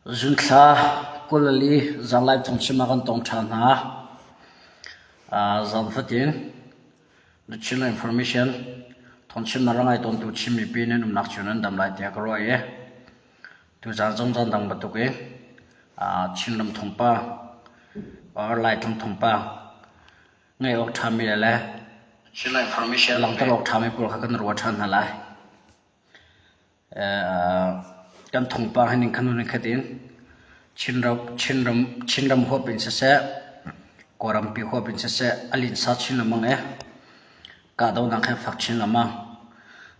Zunthla 24 zanlai phungchim ah kan tong ṭhan hna. Zan fatin The Chinland Information thawngchimnak ra ngai tawntu Chin mipi nan umnak cio nan dam lai tiah ka ruah i tuzaan zong zan dang bantuk in Chinram thawngpang or Laitlang thawngpang ngaih awk ṭhami le Chinland Information langhter awk ṭhami pawl kha kan ruah ṭhan hna lai. Kan thawngpang hi ningkhat hnu ningkhat in Chinram huap in siseh, Kawlrampi huap in siseh a linsa chin lengmang i kahdohnak hi a fak chin lengmang.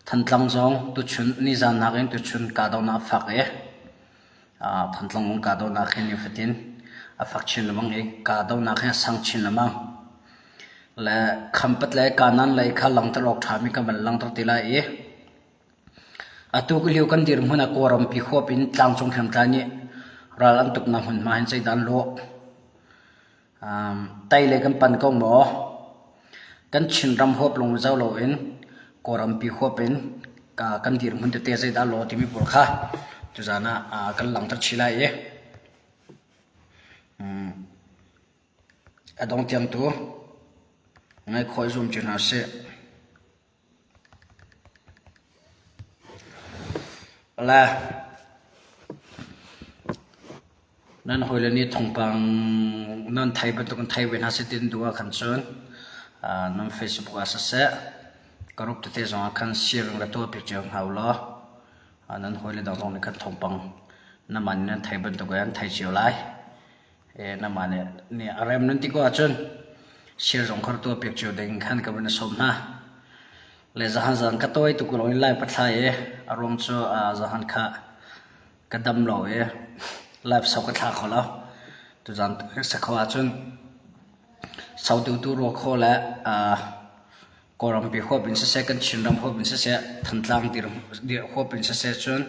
Thantlang zong tuchun nizan nakin tuchun kahdohnak a fak i Thantlang um kahdohnak hi nifatin a fak chin lengmang i kahdohnak hi a sang chin lengmang. Le Khampat le Kanan lei kha langhter awk ṭhami kan van langhter ti lai i Atu lio kan dirhmun ah Kawlrampi huap in tlangcung hriamtlai nih ral an tuknak hmunhma hin zeidah an lawh? Tai lei kan pan ko maw? Kan Chinram huap lawng zoh loin Kawlrampi huap in kan dirhmun tete zeidah a lawh timi pawl kha tuzaan ah kan langhter chih lai i a dong tiang tu ngaih khawh i zuam cio hna usih. Nan hawile nih thawngpang nan thei bantuk in thei ve hna seh ti nan duh ahkhan cun nan Facebook ah siseh group tete zongah khan share in ra tuahpiak cio hna ulaw nan hawile dang zong nih khan thawngpang nanmah nih nan thei bantuk in an thei cio lai. Namah nih a rem nan ti ko ahcun share zong kha tuahpiak cio ding khan ka van i sawm hna. Le zahan zan ka tawi tuk lo in lai pathlai i a ruang cu zahan kha ka dam lo i live sau ka thla kho lo. Tuzan sa kho ahcun sau tu tu rua kho le Kawlrampi huap in siseh, kan Chinram huap in siseh, Thantlang huap in siseh cun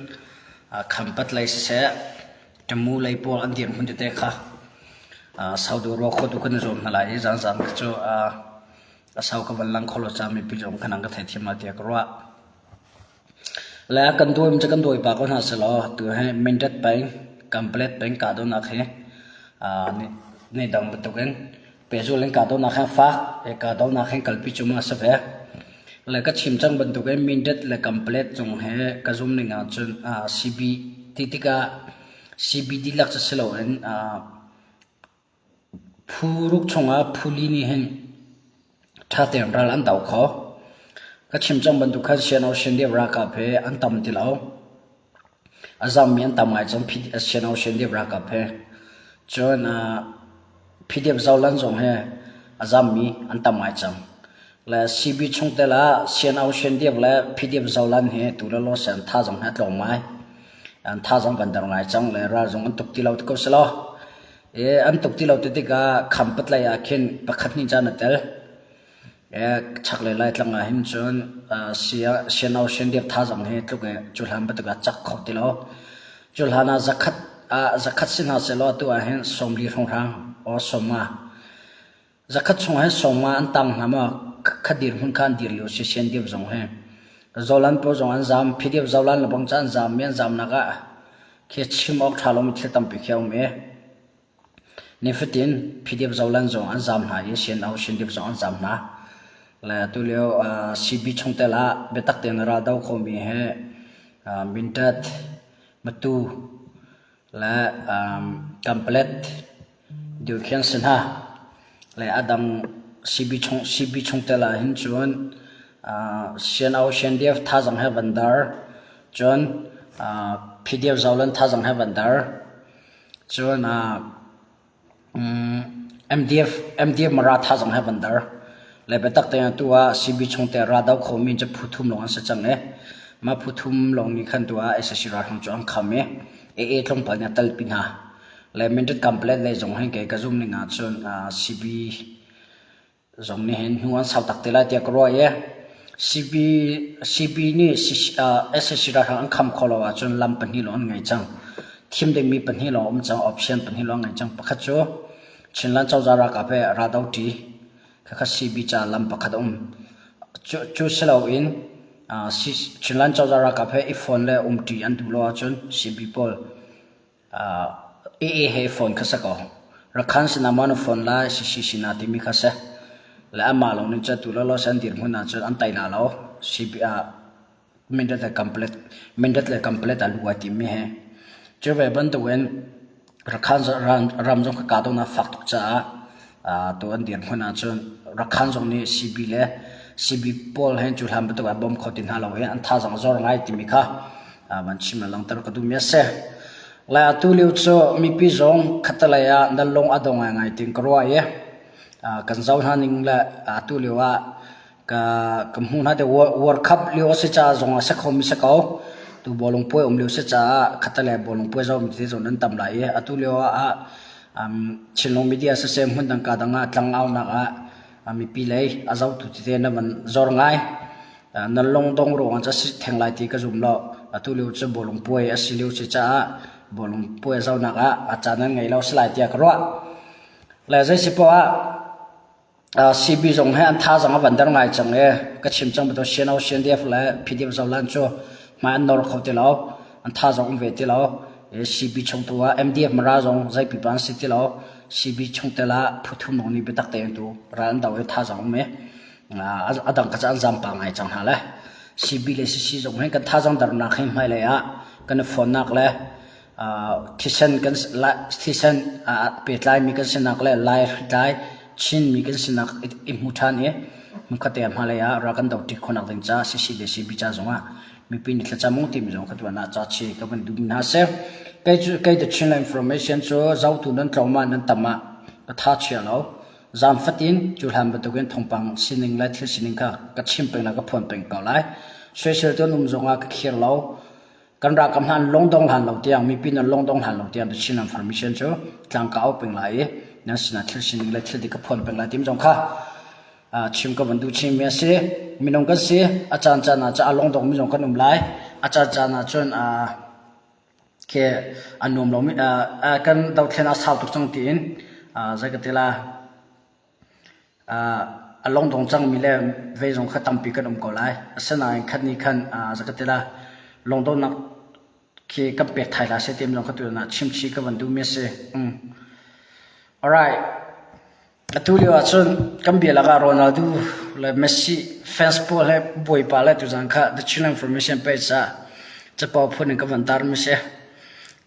Khampat lei siseh, Tamu lei pawl an dirhmun tete kha sau deuh rua khawh tu kan i zuam hna lai i zaanzaan kha cu a sau ka van lang kho lo caah mipi zong khan an ka theithiam lai tiah ka ruah. Le kan dawi cu kan dawi pah ko hna sehlaw tu hi Mindat peng, Kanpalet peng kahdohnak hi ni dang bantukin pehzul in kahdohnak hi a fak i kahdohnak hin kalpi cu ma a si ve. Le ka chim cang bantukin Mindat le Kanpalet cung hi ka zum ning ahcun CB ti tikah CB dihlak cu si loin Phu ruk chungah phuli nih hin ṭha tein ral an do kho. Ka chim cang bantuk khan Siano Shendip ralkap he an tam ti lo. A zammi an tam ngai cang Siano Shendip ralkap he. Cun PDF Zolan zong he a zammi an tam ngai cang. Le CB chungtel ah Siano Shendip le PDF Zolan hi tu le law se an thazaang he a tlawm ngai. An thazaang van der ngai cang le ral zong an tuk ti lo ti ko selaw. An tuk ti lo ti tikah khampatlei ah khin pakhat hnih caan a tel. Chaklei Laitlang ah hin cun Siano Siandiap thazaang hi tluk i cu hlan bantuk ah cak kho ti lo. Cu hlan ah zakhat ah zakhat si hna sehlaw atu ah hin 40 hrawnghrang or 50 Zakhat chung hin sawmnga an tang hna maw kha dirhmun kha an dir lio si Siandiap zong hi. Zolan pawl zong an zam, Phidiap Zolan le bang cu an zam i an zamnak ah khi chim awk ṭha lomi thil tampi khi a um i nifatin Phidiap Zolan zong an zam hna i Sian-au Siandiap zong an zam hna. Le atu lio CB chungtel ah biatak tein ral do khomi hi Mindat, Matu le Kanpalet Deu khi an si hna. Le a dang CB chung CB chungtel ah hin cun CNO CNDF thazaang he van dar cun PDF Zoland thazaang he van dar cun MDF MDF Mara thazaang he van dar le biatak tein atu ah CB chungtel raldoh khomi cu phu thum lawng an si cang i mah phu thum lawng nih khan tu ah sac ralhrang cu an kham i AA tlawmpal nih a telpi hna. Le Mindat Kanpalet lei zong hin kei ka zum ning ahcun CB zong nih hin hnu an sau tak te lai tiah ka ruah i CB CB nih sac ralhrang an kham khawh lo ahcun lam pahnih lawng an ngei cang. Thim dingmi pahnih lawng um cang, option pahnih lawng an ngei cang. Pakhat cu Chinland cozah ralkap he raldo ṭi khakha CB ca lam pakhat a um. Cu, cu si loin Chinland cozah ralkap he i fon le umṭi an duh lo ahcun CB pawl. AA he phone kha si ko. Rakhan sinah maw na phone lai CC sinah timi kha si. Le amah lawng nih cun tu lawlaw an dirhmun ahcun an tai la lo. CB ah Mindat le Kanpalet Mindat le Kanpalet ah luh ai timmi hi. Cu ve bantukin Rakhan ram zong kha kahdohnak fak tuk caah tu an dirhmun ahcun Rakhan zong nih CB le CB pawl he cu hlan bantuk ah bawm kho ti hna lo i an thazaang a zor ngai timi kha van chim le langhter ka duhmi a si. Lai atu lio cu mipi zong khattelei ah nan lung a dong ngaingai tiin ka ruah i kan zoh hna ning le atu lio ah Ka ka hmuh hna te World Cup lio a si caah zong a si khomi si ko. Tu bawlung puai um lio si caah khatte bawlung puai zohmi te zong nan tam lai i atu lio ah um, Chinlung media siseh hmun dang ka dang ah tlangaunak ah mipi lei a zohtu tete na van zor ngai. Nan lungdong ruangah ca si theng lai ti ka zum lo. Atu lio cu bawlung puai a si lio si caah bawlung puai zohnak ah a caan nan ngei lo si lai tiah ka ruah. Le zei si poah ah CB zong he an thazaang a van der ngai cang i ka chim cang bantuk CNO, CNDF le PDF Zoland cu hmai an nor kho ti lo. An thazaang um ve ti lo. CB chung tu ah MDF Mara zong zeipi pa an si ti lo. CB chungtel ah phu thum lawng nih biatak tein tu ral an do i thazaang um i a dang ka ca an zaam pa ngai cang hna le CB le CC zong hin kan thazaang dernak hi hmailei ah kan i fonnak le Thisen kan thisen pehtlaimi kan sinak le Lai hritlai Chinmi kan sinak i hmu ṭhan i hmunkhat te hmalei ah ral kan doṭi khawhnak ding ca CC le CB ca zongah mipi nih thlacam u timi zong kha tuan ah ca chi ka van duh hna seh. Kei cu kei the Chinland Information cu zotu nan tlawm ah nan tam ah ka tha chia lo. Zan fatin cu hlan bantukin thawngpang sining le thil sining kha ka chim peng la ka phuan peng ko lai. Soisel tu an um zongah ka khir lo. Kan ralkap hna an lungdong hlan lo tiang mipi nan lungdong hlan lo tiang The Chin Information cu tlang ka au peng lai i nan sinah thil sining le thil dik ka phuan peng lai tim zong kha chim ka van duh chinmi a si. Minung kan si a caan caan ah cun a lungdong mi zong kan um lai. A caan caan ah cun khi a nuam lomi kan dothlen a sau tuk cang tiin zei ka ti la A lungdong cangmi le vei zong kha tampi kan um ko lai. Asinain khat nih khan zakatila lungdonghnak khi kan pek thai hlah seh ti zong kha tutan ah chimchih ka van duhmi a si. Alright. Atu lio ahcun kan bia lakah Ronaldo le Messi fans pawl he bawipa le tuzan kha The Chin Information page ah capo phun in ka van tarmi si.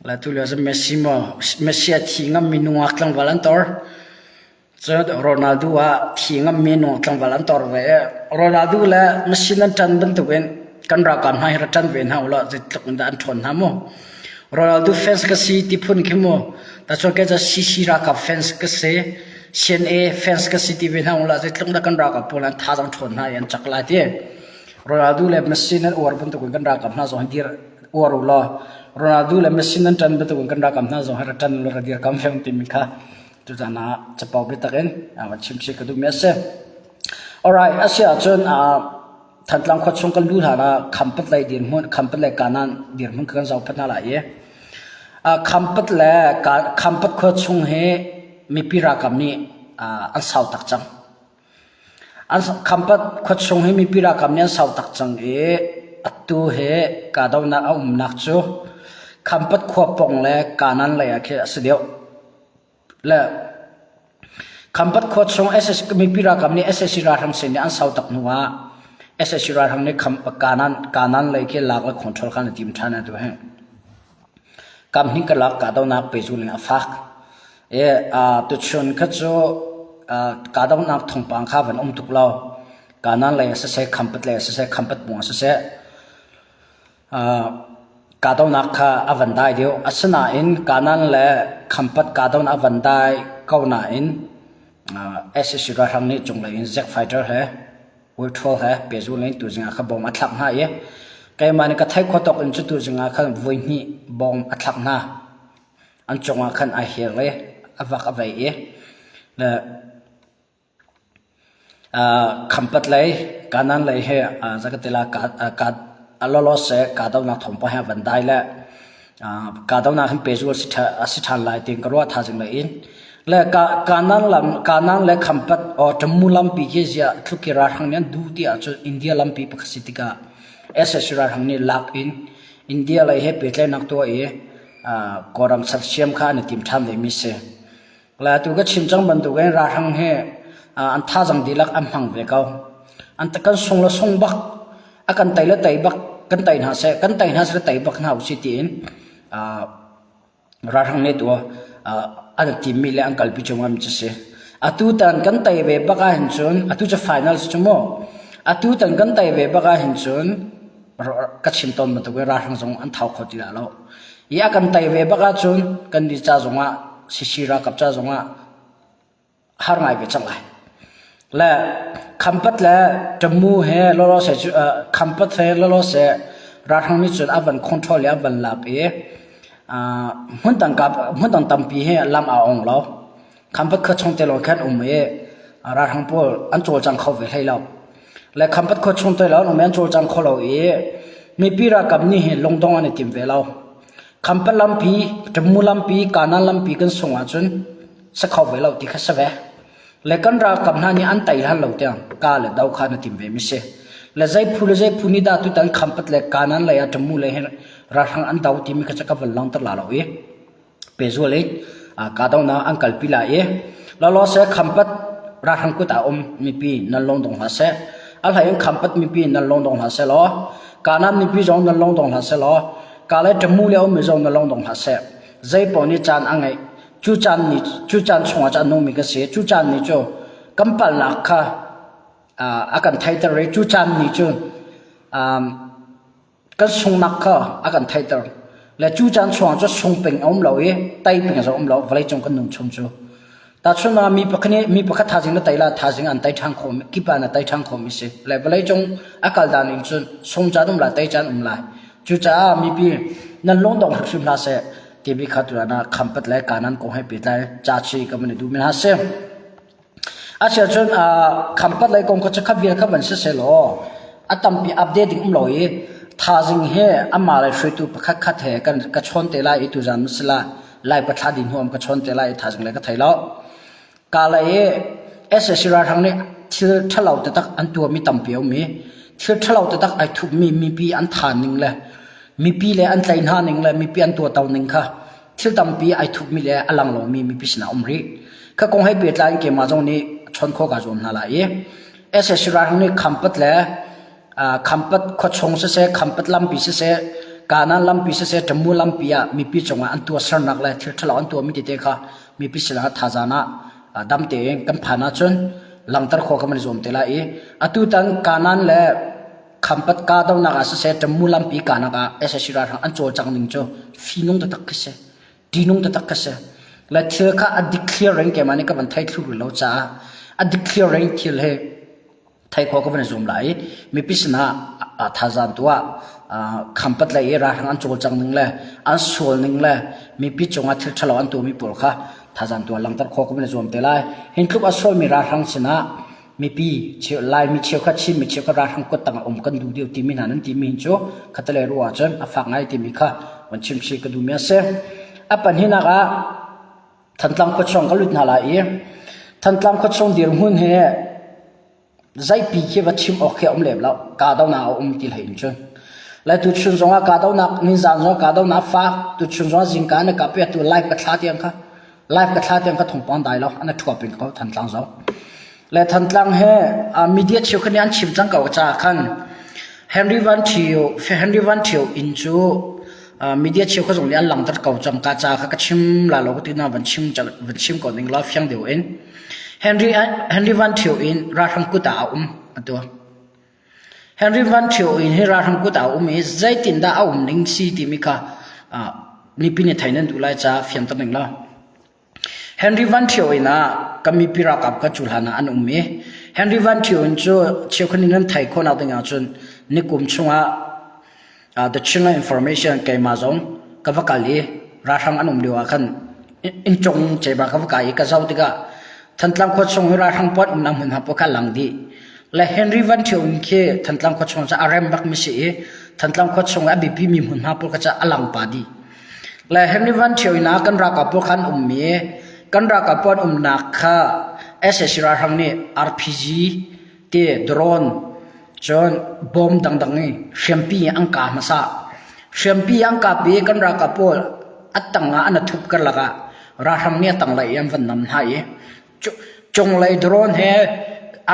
Le tu lio cun Messi maw Messi a thi ngammi nungak tlangval an tor. Cun Ronaldo ah thi ngammi nung tlangval an tor ve i Ronaldo le Messi nan ṭan bantukin kan ralkap hna hi ra ṭan ve hna ulaw zeitluk in dah an ṭhawn hna mu. Ronaldo fans ka si ti phun khi mu. Tacun kei cu CC ralkap fans ka si, CNA fans ka si ti ve hna ulaw zeitluk in dah kan ralkap pawl an thazaang ṭhawn hna i an cak lai ti. Ronaldo le Messi nan uar bantukin kan ralkap hna zong hi dir uar ulaw Ronaldo le Messi nan ṭan bantukin kan ralkap hna zong hi ra ṭan ulaw ra dirkam ve timi kha Tuzan ah capo biatak in van chimchih ka duhmi a si. Alright, a si ahcun Thantlang khua chung kan luh hlan ah Khampat lei dirhmun, Khampat le Kanan dirhmun kan zoh phat hna lai i Khampat le Khampat khua chung hi mipi ralkap nih an sau tak cang. An Khampat khua chung hi mipi ralkap nih an sau tak cang i atu hi kahdohnak a umnak cu Khampat khua pawng le Kanan lei ah khi a si deuh. Le Khampat khua chung SSC mipi ralkap nih SSC ralhrang sin nih an sau tak hnu ah SSC ralhrang nih kham kanan kanan lei khi lak le control khan a tim ṭhan atu hi. Kam hnih ka lak kahdohnak pehzul in a fak. E tuchun kha cu kahdohnak thawngpang kha van um tuk lo. Kanan lei ah siseh Khampat lei ah siseh Khampat pung ah siseh Kahdohnak kha a van dai deuh. Asinain Kanan le Khampat kahdohnak a van dai ko nain sac ralhrang nih cunglei in Zack fighter he Ultrawl he pehzul in tuzing ah kha bom a thlak hna i keimah nih ka theih khawh tawk in cu tuzing ah khan voihnih bom a thlak hna. An cungah khan ai hel i a vak a vei i le Khampat lei Kanan lei hi zakatila lawlaw seh kahdohnak thawngpang he a van dai le kahdohnak hin pehzul a si ṭhan lai tiin ka ruah thaizing lei in. Le Kanan lam Kanan le Khampat or Jammu lampi khi ziah tluk i ralhrang nih an duh ti ahcun India lampi pakhat si tikah sac ralhrang nih lak in India lei he pehtlaihnak tuah i. Kawlram sersiam kha an i tim ṭhan vemi si. Le atu ka chim cang bantukin ralhrang hi an thazaang dihlak an hmang ve ko. An kan sung le sung bak, a kan tei le tei bak, kan tei hna seh, kan tei hna seh tei bak hna usih tiin ralhrang nih tu an i timmi le an kalpi cuahmah mi cu si. Atu tan kan tei ve bak ahhin cun, atu cu final si cu mu. Atu tan kan tei ve bak ahhin cun ka chim tawn bantukin ralhrang zong an thau kho ti dah lo. I a kan tei ve bak ahcun kan nih ca zongah CC ralkap ca zongah har ngai ve cang lai. Le Khampat le Tamu he lawlaw se cu Khampat he lawlaw se ralhrang nih cun a van control i a van lak i hmun dang kap hmun dang tampi he lam aa ong lo. Khampat khua chung te lawng khan um i ralhrang pawl an cawlcang kho ve hlei lo. Le Khampat khua chung te lawng um i an cawlcang kho lo i mipi ralkap nih hin lungdong an i tim ve lo. Khampat lampi, Tamu lampi, Kanan lampi kan sung ahcun si kho ve lo ti kha si ve. Le kan ralkap hna nih an tei hlan lo tiang ka le do kha na tim ve mi si. Le zei phu le zei phu nih dah tutan Khampat le Kanan lei ah Tamu lei hin ralhrang an do timi kha ka van langter la lo i pehzul in kahdohnak an kalpi lai i lawlaw seh Khampat ralhrang kut ah um mipi nan lung dong hlah seh. A hlei in Khampat mipi nan lung dong hlah seh law Kanan mipi zong nan lung dong hlah seh law ka le Tamu le um mi zong nan lung dong hlah seh. Zei paoh nih caan a ngeih. Cu caan ni cu caan chungah cun a nungmi ka si. Cu caan ni cu kan palhnak kha a kan theihter i cu caan ni cu kan sunghnak kha a kan theihter. Le cu caan chungah cun sung peng a um lo i tei peng zong a um lo vawleicung kan nun chung cu. Tahchunh ah mi pakhat nih mi pakhat thaizing na tei la thaizing an tei ṭhan khawh kip ah na tei ṭhan khawhmi si. Le vawleicung a kal dan in cun sung caan um lai tei caan um lai. Cucaah mipi nan lungdong hrimhrim hlah seh timi kha tuan ah Khampat le Kanan kong he pehtlai ca chi ka van i duhmi hna si. Asiahcun Khampat lei kong kha cu kha vial kha van si sehlaw a tampi update ding um lo i thazing he amah lei hruaitu pakhat khat he kan ka chawn te lai i tuzan sila live ka thla dih hnu am ka chawn te lai i thazing le ka thei lo. Ka lei i sac ralhrang nih thil ṭhalo taktak an tuahmi tampi a um i thil ṭhalo taktak ai thupmi mipi an than ning le mipi le an tlaih hna ning le mipi an tuahto ning kha thil tampi ai thupmi le a lang lomi mipi sinah um rih. Kha kong he pehtlai in keimah zong nih chawn khawh kaa zuam hna lai i sac ralhrang nih Khampat le Khampat khuachung siseh, Khampat lampi siseh, Kanan lampi siseh, Tamu lampi ah mipi cungah an tuahsernak le thil ṭhalo an tuahmi tete kha mipi sinah thazaang ah dam tein kan phan ahcun langhter khawh kan van i zuam te lai i atutan Kanan le Khampat kahdohnak ah siseh, Tamu lampi kahnak ah sac ralhrang an cawlcangh ning cu fihnung taktak khi si. Ṭihnung taktak ka si. Le thil kha a dikthliar in keimah nih ka van thei thlu rih lo caah a dikthliar in thil hi thei khawh ka van i zuam lai i mipi sinah thazaang tuah khampat lei i ralhrang an cawlcang ning le an sual ning le mipi cungah thil ṭhalo an tuahmi pawl kha thazaang tuah langhter khawh ka van i zuam te lai. Hin tluk a sualmi ralhrang sinah mipi Laimi cheukhat Chinmi cheukhat ralhrang kuttang a um kan duh deuh timi hna nan timi hin cu khatalei ruah ahcun a fak ngai timi kha van chimchih ka duhmi a si. A pahnihnak ah Thantlang khuachung ka lut hna lai i Thantlang khuachung dirhmun hi zeipi khi va chim awk khi a um lem lo. Kahdohnak a um ti hlei in cun. Lai tuchun zongah kahdohnak nizan zong kahdohnak fak tuchun zongah zingka na kap i atu live ka thla tiang kha live ka thla tiang kha thawngpang dai lo an thuap in ko Thantlang zong. Le Thantlang he media cheukhat nih an chim cang ko caah khan Henry Van Thio Henry Van Thio inn cu media cheukhat zong nih an langhter ko cang ka ca kha ka chim la lo ka ti na van chim van chim ko ning la fiang deuh in Henry Henry Van Thio inn ralhrang kut ah a um atu Henry Van Thio inn hi ralhrang kut ah a um i zeitindah a um ning si timi kha mipi nih theih nan duh lai caah fianter ning la Henry Van Ṭhio inn ah kan mipi ralkap kha cu hlan ah an um i Henry Van Ṭhio inn cu cheukhat nih nan theih khawhnak ding ahcun nikum chungah The Chinland Information keimah zong ka va kal i ralhrang an um lio ah khan inncung ceba ka va kai i ka zoh tikah Thantlang khua chung i ralhrang puan umnak hmunhma pawl kha lang dih. Le Henry Van Ṭhio inn khi Thantlang khua chung cu a rem bakmi si i Thantlang khua chung i a biapimi hmunhma pawl kha cu a lang pah dih. Le Henry Van Ṭhio inn ah kan ralkap pawl kha an um i kan ralkap pawl an umnak kha sac ralhrang nih RPG te drone cun bom dangdang i hriampi an kah hmasa. Hriampi an kap i kan ralkap pawl. A tang ah an thup karlak ah ralhrang nih a tanglei i an van nam hna i cunglei drone he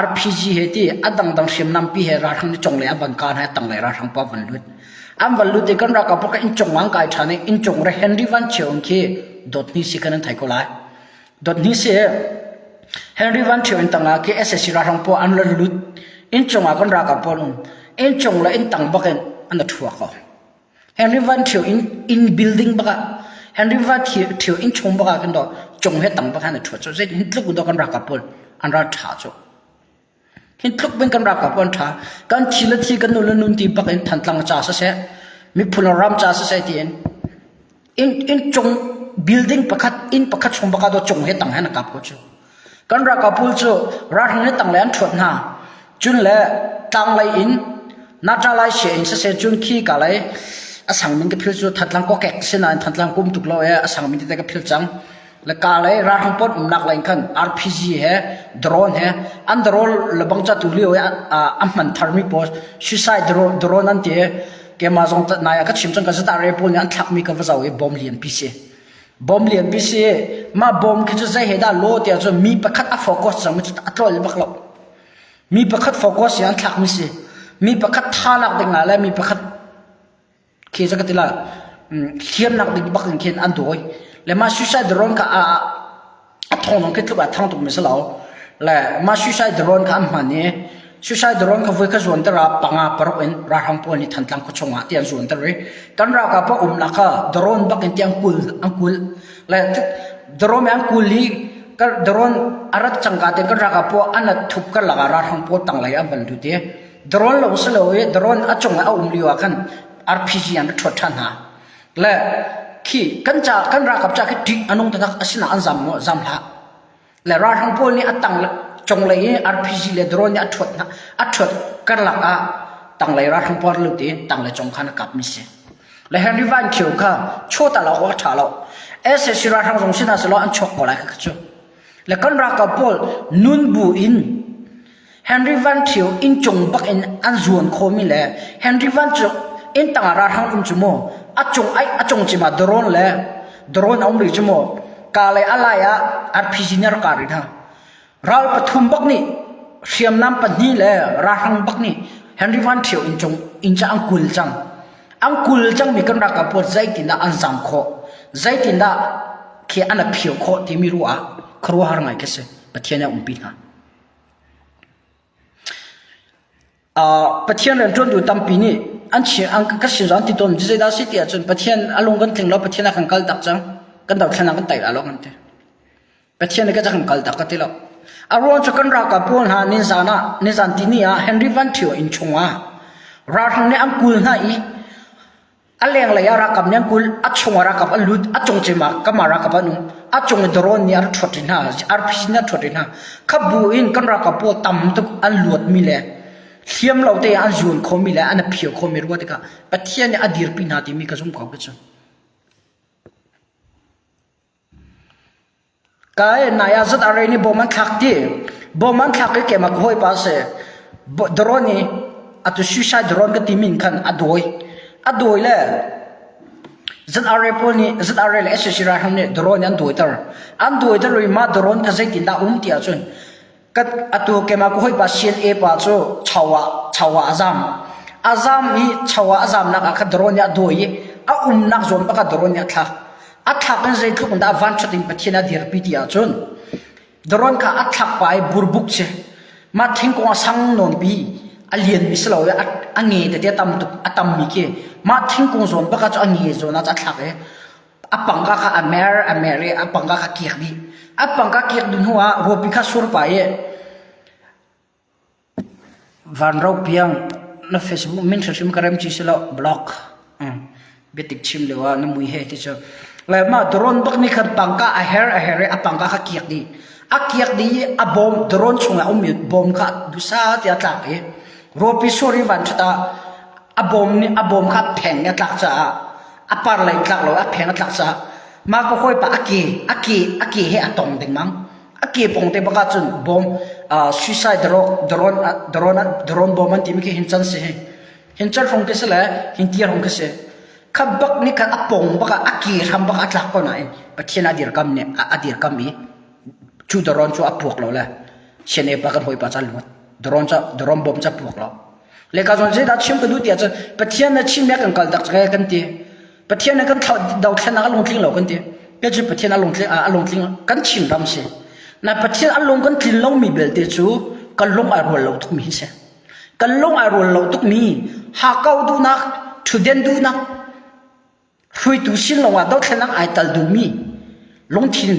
RPG he ti a dangdang hriamnam pi he ralhrang nih cunglei an van kah hna i tanglei ralhrang pa van lut. An van lut i kan ralkap pawl kha inncung ah an kai ṭhan i inncung re Henry Van Ṭhio in khi dawt hni si khan an thei ko lai. Dawt hni si Henry Van Ṭhio inn tangah khi SAC ralhrang pawl an rat lut. Inncung ah kan ralkap pawl um. Inncung le inn tang bak in an ṭhua ko. Henry Van Ṭhio inn inn building bak ah Henry Van Ṭhio inn chung bak ah khin dawh cung he tang bak han a ṭhua cu. Zei hin tluk in dawh kan ralkap pawl an ral ṭha cu. Hin tluk bin kan ralkap an ṭha. Kan thi le thi kan nu le nun ti bak in Thantlang ca siseh, miphun le ram ca siseh tiin inn inn cung building pakhat inn pakhat chung bak ah dawh cung he tang he na kap ko cu. Kan ralkap pawl cu ralhrang he tang le an ṭhuat hna. Cun le tlanglei in Nata lai sia in siseh cun khi ka lei a sang min ka phil cu Thantlang kokek sinain Thantlang kum tuk lo e a sang min tete ka phil cang. Le ka lei ralhrang pawl umnak lei khan RPG he drone he an drone lebang ca tu lio i a hman tharmi pawl suicide drone an ti keimah zong nai ah ka chim cang ka zat are pawl nih an thlakmi ka va zoh i bom lian pi si bom lian pi si mah bom khi cu zei he dah law tiah cun mi pakhat a focus cang mi cu a tlol bak lo mi pakhat focus i an thlakmi si mi pakhat tha lak ding ah le mi pakhat Khi cu ka ti lai. Hliamnak ding bak in khin an dawi. Le mah suicide drone kha a a thong zong khi tluk ah thang tuk mi si lo. Le mah suicide drone kha an hman i suicide drone kha voi kha zuanter ah panga paruk in ralhrang pawl nih Thantlang khua chung ah ti an zuanter i kan ralkap a umnak kha drone bak in ti an kul an kul. Le drone an kul i drone a rat cangka te kan ralkap pawl an thup karlak ah ralhrang pawl tanglei an van lut i Drone lawng si lo i drone a cung ah a um lio ah khan RPG an rak ṭhuat ṭhan hna. Le khi kan ca kan ralkap ca khi ṭih a nung taktak asinain an zam maw? Zam hlah. Le ralhrang pawl nih a tang cunglei i RPG le drone nih a ṭhuat hna a ṭhuat karlak ah tanglei ralhrang pawl lut i tanglei cung khan a kapmi si. Le Henry Van Thio kha chawta lo awk a ṭha lo. SAC ralhrang zong sin ah selaw an chuak ko lai kha cu. Le kan ralkap pawl nun bu in Henry Van Ṭhio inncung bak in an zuan khawhmi le Henry Van cu inn tangah ralhrang um cu maw a cung ai a cung cim ah drone le drone a um rih cu maw ka le a lai ah RPG nih a rak kah rih hna. Ral pathum bak nih hriamnam pahnih le ralhrang bak nih Henry Van Ṭhio inncung inn cu an kul cang. An kul cangmi kan ralkap pawl zeitindah an zam khawh zeitindah khi an a phio khawh timi ruah ah khuaruahhar ngai khi si. Pathian a umpi hna. Pathian rianṭuantu tampi nih an chim an ka sin zong an ti tawn zeidah a si ti ahcun Pathian a lung kan tling lo Pathian a kan kal tak cang kan dothlennak kan tei lai lo kan ti. Pathian nih ka kan kal tak ka ti lo. A ruang cu kan ralkap pawl hna nizan ah nizan tini ah Henry Van Thio inn chung ah ralhrang nih an kul hna i A lenglei ah ralkap nih an kulh, a chung ah ralkap an lut, a cung cem ah kamah ralkap an um. A cung i drone nih a rak ṭhuat rih hna, RPG nih a ṭhuat rih hna. Kha bu in kan ralkap pawl tam tuk an luatmi le hliam lo te an zuan khomi le an a phio khomi ruah tikah Pathian nih a dirpi hna timi ka zum ko ka cu. Ka nai ah zat arei nih bom an thlak ti. Bom an thlak i keimah ka hawipa a si. Drone i atu suicide drone ka timi in khan a dawi. A dawi le ZRA pawl nih ZRA le SAC ralhrang nih drone an dawiter. An dawiter i mah drone kha zeitindah a um ti ahcun Atu keimah ka hawipa CNA pa cu cho ah cho ah a zam. A zam i cho ah a zamnak ah khan drone nih a dawi i a umnak zawn bak ah drone nih a thlak. A thlak in zeitluk in dah vanṭhat in Pathian a dirpi ti ahcun drone kha a thlak pah i burbuk si. Mah thingkung a sang nawnpi a lianmi si lo i a nge tete a tam tuk a tammi khi mah thingkung zawn bak ah cu a nge zawn ah a thlak i a pangka kha a mer a mer i a pangka kha kiak dih a pangka kiak dih hnu ah ruapi kha sur pah i vanro piang na facebook min hrimhrim ka rem chi si lo block biatik chim lio ah na mui he ti cu le mah drone bak nih khan pangka a her a her i a pangka kha kiak dih a kiak dih i a bom drone chungah ummi bom kha dusa ti a tlak i ruapi sur i van ṭhat ah a bom nih a bom kha pheng a tlak caah a par lei tlak lo a pheng a tlak caah mah ka hawipa a ke a ke a ke he a tong dengmang a ke pong te bak ahcun bom suicide drone drone drone drone bom an timi khi hin can si hi hin can hong khi si le hin tiar hong khi si. Kha bak nih khan a pong bak ah a ke hram bak ah a tlak ko nain Pathian a dirkam nih a dirkam i cu drone cu a puak lo le CNA pa kan hawipa ca luat drone ca drone bomb ca puak lo. Le ka zawn zeidah chim ka duh ti ahcun Pathian na chim kan kal tak kan ti. Pathian na kan dothlennak a lungtling lo kan ti. Ke cu Pathian a lungtling a lungtling kan Chin ram si. Na Pathian a lung kan tlin lomi belte cu kan lung ai rual lo tukmi hi si. Kan lung ai rual lo tukmi hakau duhnak, ṭhutden duhnak, hruaitu sin lawngah dothlennak ai tal duhmi lungthin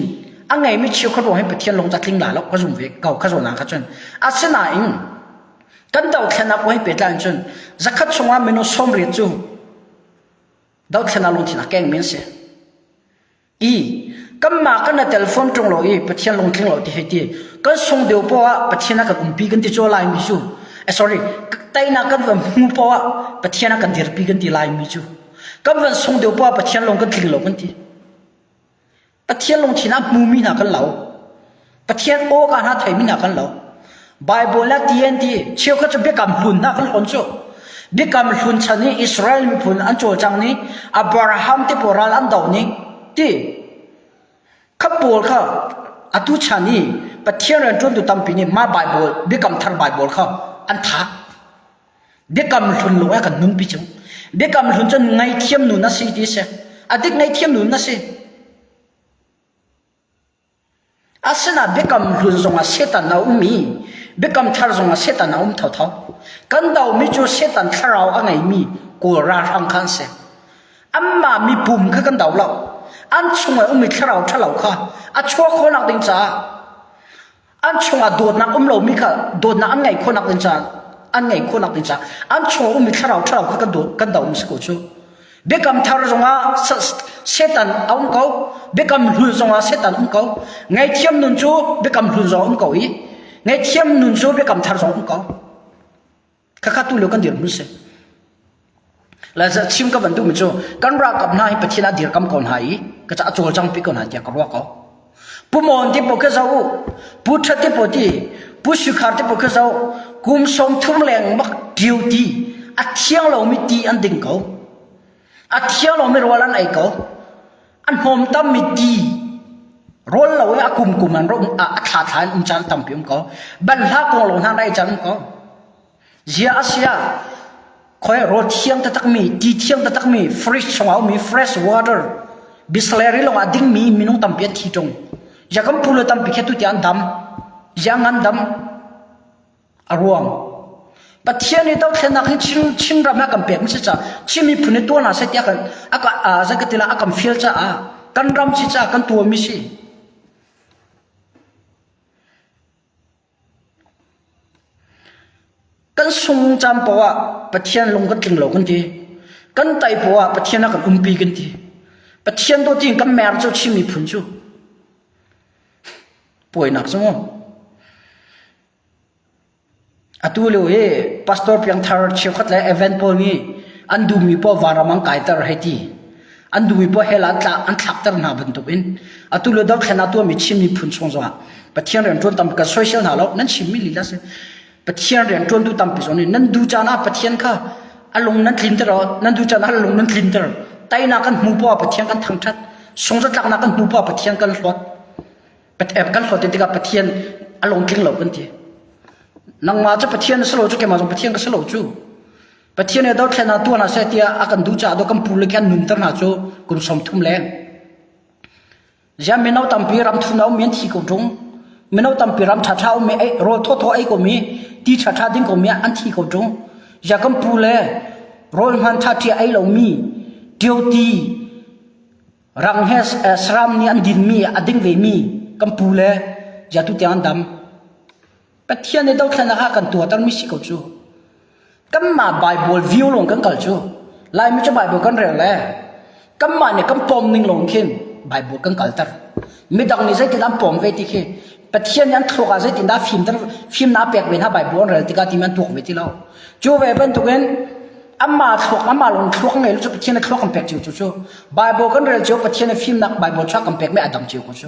a ngeimi cheukhat ruang hi Pathian lung ca tling la lo ka zum ve ko kha zawn ah kha cun. Asinain kan dothlennak kong hi pehtlai in cun zakhat chungah minung 80 cu dothlennak lungthin a kengmi an si. I kanmah kan na tel fawn ṭung lo i Pathian lungtling lo ti hei ti kan sung deuh poah ah Pathian a kan umpi kan ti caw laimi cu eh, sorry teinak kan van hmu poah ah Pathian a kan dirpi kan ti laimi cu kan van sung deuh poah ah Pathian lung kan tling lo kan ti Pathian lungthin a hmumi hna kan lo Pathian aw ka hna theimi hna kan lo Bible na ti an ti cheukhat cu biakam hlun hna kan hlawn cu biakam hlun chan i Israel miphun an cawlcang ni Abraham te pawl ral an do ni ti kha pawl kha atu chan i Pathian rian ṭuantu tampi nih mah Bible biakam thar Bible kha an thah biakam hlun lung ah kan nunpi cu biakam hlun cun ngaithiam nun a si ti si a dik ngaithiam nun a si Asinain biakam hlun zongah Satan a um i biakam thar zongah Satan a um thotho. Kan domi cu Satan thlarau a ngeimi Kawl ralhrang kha an si. Anmah mipum kha kan do lo. An chungah ummi thlarau ṭhalo kha a chuah khawhnak ding caah an chungah dawtnak um lomi kha dawtnak an ngeih khawhnak ding caah an ngeih khawhnak ding caah an chungah ummi thlarau ṭhalo kha kan kan domi si ko cu. Biakam thar zongah Satan a um ko. Biakam hlun zongah Satan um ko. Ngaihthiam nun cu biakam hlun zong um ko i ngaihthiam nun cu biakam thar zong um ko. Khakha tu lio kan dirhmun si. La chim ka van duhmi cu kan ralkap hna hi Pathian a dirkam ko hna i ka ca a cawlcang pi ko hna tiah ka ruah ko. Pu Mon ti po kha zo u, Pu That ti po ti, Pu Sukhar ti po kha zo, kum 30 leng bak duty a thiang lomi ti an ding ko. A thiang lomi rawl an ei ko. An hnawm tammi ti rawl lo i a kum kum an ro a thla thla in um caan tampi um ko. Ban hla kong lo hna na ei caan um ko. Zia a si ah khoi rawl thiang taktakmi, ti thiang taktakmi, fridge chungah ummi fresh water, Bisleri lawng ah dingmi minung tampi an thi ṭung. Ya kan pu le tampi khi tu tiang an dam. Ya ngan dam. A ruang. Pathian nih dothlennak hi Chin Chin ram ah kan pek mi si ca Chin miphun nih tuah hna seh tiah kan a ka zei ka ti la a kan fial caah kan ram si caah kan tuah mi si. Kan sung caan paoh ah Pathian lung kan tling lo kan ti. Kan tai paoh ah Pathian a kan umpi kan ti. Pathian dawt in kan mer cu Chin miphun cu. Puainak cu mu. Atu lio hi pastor piangthar cheukhat le event pawl nih an duhmi paoh vanram an kaiter hei ti. An duhmi paoh hell ah an tla an thlakter hna bantukin atu lio dothlennak tuahmi Chin miphun chung zongah Pathian rianṭuan tam kan soisel hna lo nan chimmi lila si. Pathian rianṭuantu tampi zong nih nan duh caan ah Pathian kha a lung nan tlinter nan duh caan ah a lung nan tlinter. Teinak kan hmu poah Pathian kan thangṭhat. Sungzatlaknak kan hmu poah Pathian kan hlawt. Kan hlawt tikah Pathian a lungtling lo kan ti. Nangmah cu Pathian na si lo cu keimah zong Pathian ka si lo cu. Pathian he dothlennak tuah hna seh tiah a kan duh caah kan pu le khan nunter hna cu kum 30 leng. Ziah mino tampi ram thum na ummi an thi ko ṭung. Mino tampi ram ṭhaṭha ummi ei rawl thawthaw ei komi ti ṭhaṭha ding komi an thi ko ṭung. Ziah kan pu le rawl hman ṭhaṭhi ei lomi ṭio ti rang he saram nih an dinmi a ding vemi kan pu le ziah tu tiang an dam. Pathian nih dothlennak ah kan tuahtermi si ko cu. Kanmah Bible view lawng kan kal cu. Laimi cu Bible kan rel le kanmah nih kan pom ning lawng khin Bible kan kalter. Midang nih zeitin an pom ve ti khi Pathian nih an thluak ah zeitindah fimter fimnak pek ve hna Bible an rel tikah timi an tuak ve ti lo. Cu ve bantukin amah thluak amah lawng thluak ngei lo cu Pathian a thluak kan pek cio cu cu Bible kan rel cio Pathian a fimnak Bible chuak kan pek mi a dang cio ko cu.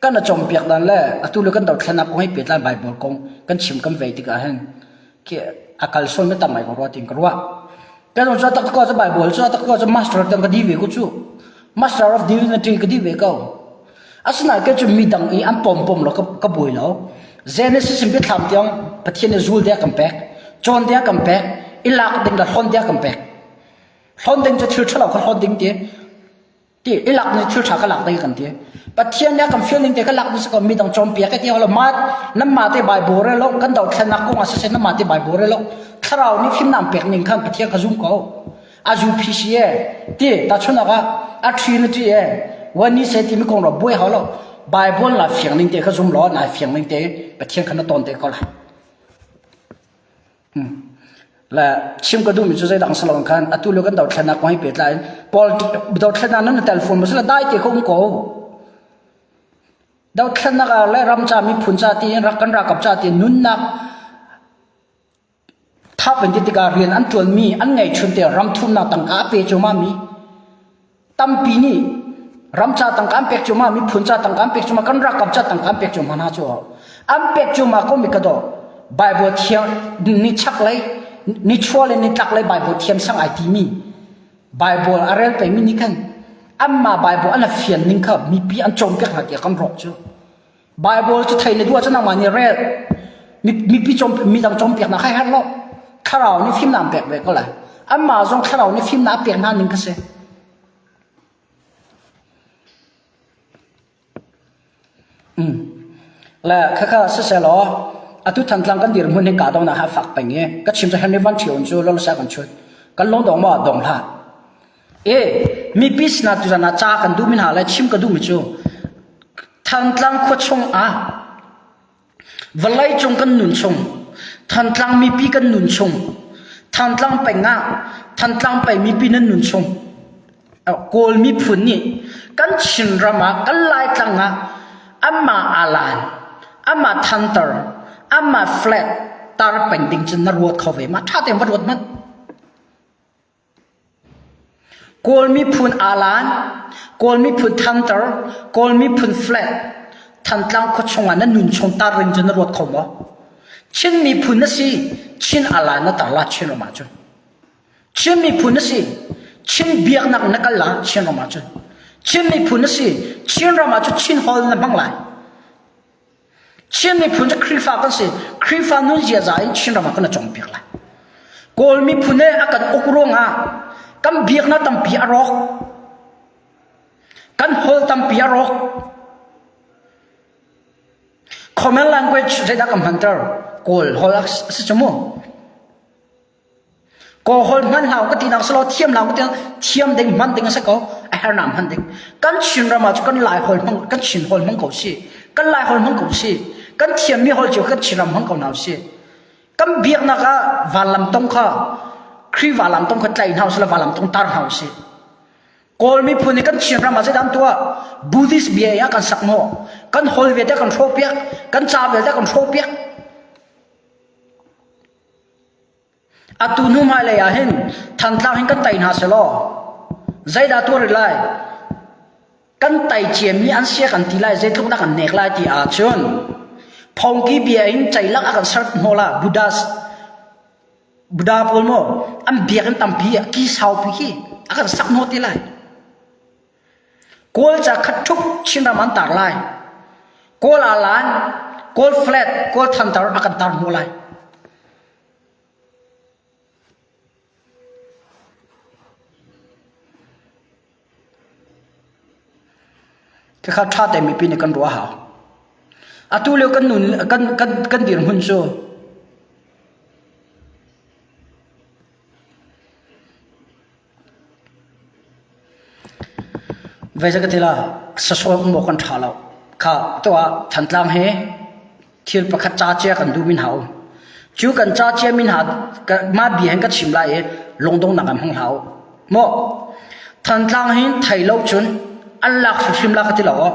Kan a cawnpiak dan le atu le kan dothlennak kong he pehtlai Baibal kong kan chim kan vei tikah hin khi a kal sual mi tam ngai ko rua tiin ka ruah. Kan cu tak ko cu Bible cu tak ko cu master tang ka di ve ko cu. Master of Divinity ka di ve ko. Asinain kei cu midang i an pom pom lo ka, ka buai lo. Genesis in biathlam tiang Pathian nih zul dek kan pek, cawn dek kan pek, i lak ding le hlon dek kan pek. Hlon ding cu thil ṭhalo kha hlon ding ti. Ti i lak ni thil ṭha ka lak ding kan ti. Pathian nih a kan fial ning te ka lak ding si ko midang cawnpiak ka ti holo ma nan ma te Bible re lo kan dothlennak kong ah siseh nan ma te Bible re lo thlarau nih fimnak pek ning khan Pathian ka zum ko. A UPC e ti tahchunak ah a Trinity e one se ti mi kong ro buai hau lo Bible na fiang ning te kha zum law na fiang ning te Pathian kha na ton te ko lai. Le chim ka duhmi cu zeidang si loin khan atu lio kan dothlennak kong hi pehtlai in dothlennak nan telephone ma sila dai te kha um ko. Dothlennak ah le ram ca miphun ca tiin rak kan ralkap ca tiin nunnak thap in ti tikah rian an ṭuanmi an ngeihchun te ram thumnak tangka a pe cuahmah mi tampi nih ram ca tangka an pek cuahmah miphun ca tangka an pek cuahmah kan ralkap ca tangka an pek cuahmah hna cu an pek cuahmah ko mi ka daw Bible thiang ni chaklei ni chuah le ni tlak lei Bible thiam sang ai timi Bible a rel pengmi nih khan anmah Bible an fian ning kha mipi an cawnpiak hna tiah kan rawk cu Bible cu thei na duh ahcun nangmah nih rel. Mipi cawm, midang cawnpiaknak kha herh lo. Thlarau nih fimnak an pek ve ko lai. Anmah zong thlarau nih fimnak a pek hna ning kha si. Mm. Le khakha siselaw atu Thantlang kan dirhmun hi kahdohnak ha fak peng i ka chim cu Henry Van Thio cu lolsa kan chut. Kan lung dong maw dong hlah. E mipi sinah tuzan ah ca kan duhmi hna le chim ka duhmi cu Thantlang khua chung ah vawleicung kan nun chung Thantlang mipi kan nun chung Thantlang peng ah Thantlang peng mipi nan nun chung Kawl miphun nih kan Chinram ah kan Laitlang ah anmah alan anmah thantar anmah flag tar peng ding cun na ruat kho ve ma ṭha tein va ruat hmanh. Kawl miphun alan, Kawl miphun thantar, Kawl miphun flag, Thantlang khuachung ah na nun chung tar ring cu na ruat kho maw? Chin miphun na si, Chin alan na tar la Chin ram ahcun. Chin miphun na si, Chin biaknak na kal la Chin ram ahcun. Chin miphun na si, Chin ram ahcun Chin hall na hmang lai. Chin miphun cu Khrihfa kan si. Khrihfa nun ziaza in Chinram ah kan i cawnpiak lai. Kawl miphun he a kan uk ruangah kan biaknak tampi a rawk. Kan holh tampi a rawk. Common language zeidah kan hmanter? Kawl holh a si cu mu. Kawlhawl hman hlah ka tinak selaw thiam hlah ka ti thiam ding hman ding a si ko a hernak hman ding kan Chin ram ah cu kan Lai holh hmang kan Chin holh hmang ko si kan Lai holh hmang ko si kan thiammi holh cu kan Chin ram hmang ko hna si kan biaknak ah vanlam tong kha Khrih vanlam tong kha tlai hna usih vanlam tong tar hna usih Kawl miphun nih kan Chin ram ah zeidah an tuah Buddhist bia ah kan sak maw kan holh vialte kan hrawhpiak kan ca vialte kan hrawhpiak Atu hnu hmailei ah hin Thantlang hin kan tei hna selaw zeidah tuah rih lai? Kan tei ciami an sia kan ti lai, zeitluk dah kan nek lai ti ahcun phongki bia in ceilak a kan ser hnawh la Buddhas Buddha pawl maw an biakinn tampi ki saupi khi a kan sak hnawh ti lai. Kawl ca khat ṭhup Chinram an tar lai. Kawl alan, Kawl flat, Kawl thantar a kan tar hnu lai. Khakha ṭha te mipi nih kan ruah hau. Atu lio kan nun kan kan kan dirhmun cu Voi ka ti la sasawl um awk kan ṭha lo. Kha tuah Thantlang he thil pakhat ca cia kan duh min hau. Cu kan ca cia min ha mah bia hin ka chim lai i lungdongnak an hmang hlah u. Maw Thantlang hin thei lo cun an lak hrimhrim la ka ti lo aw.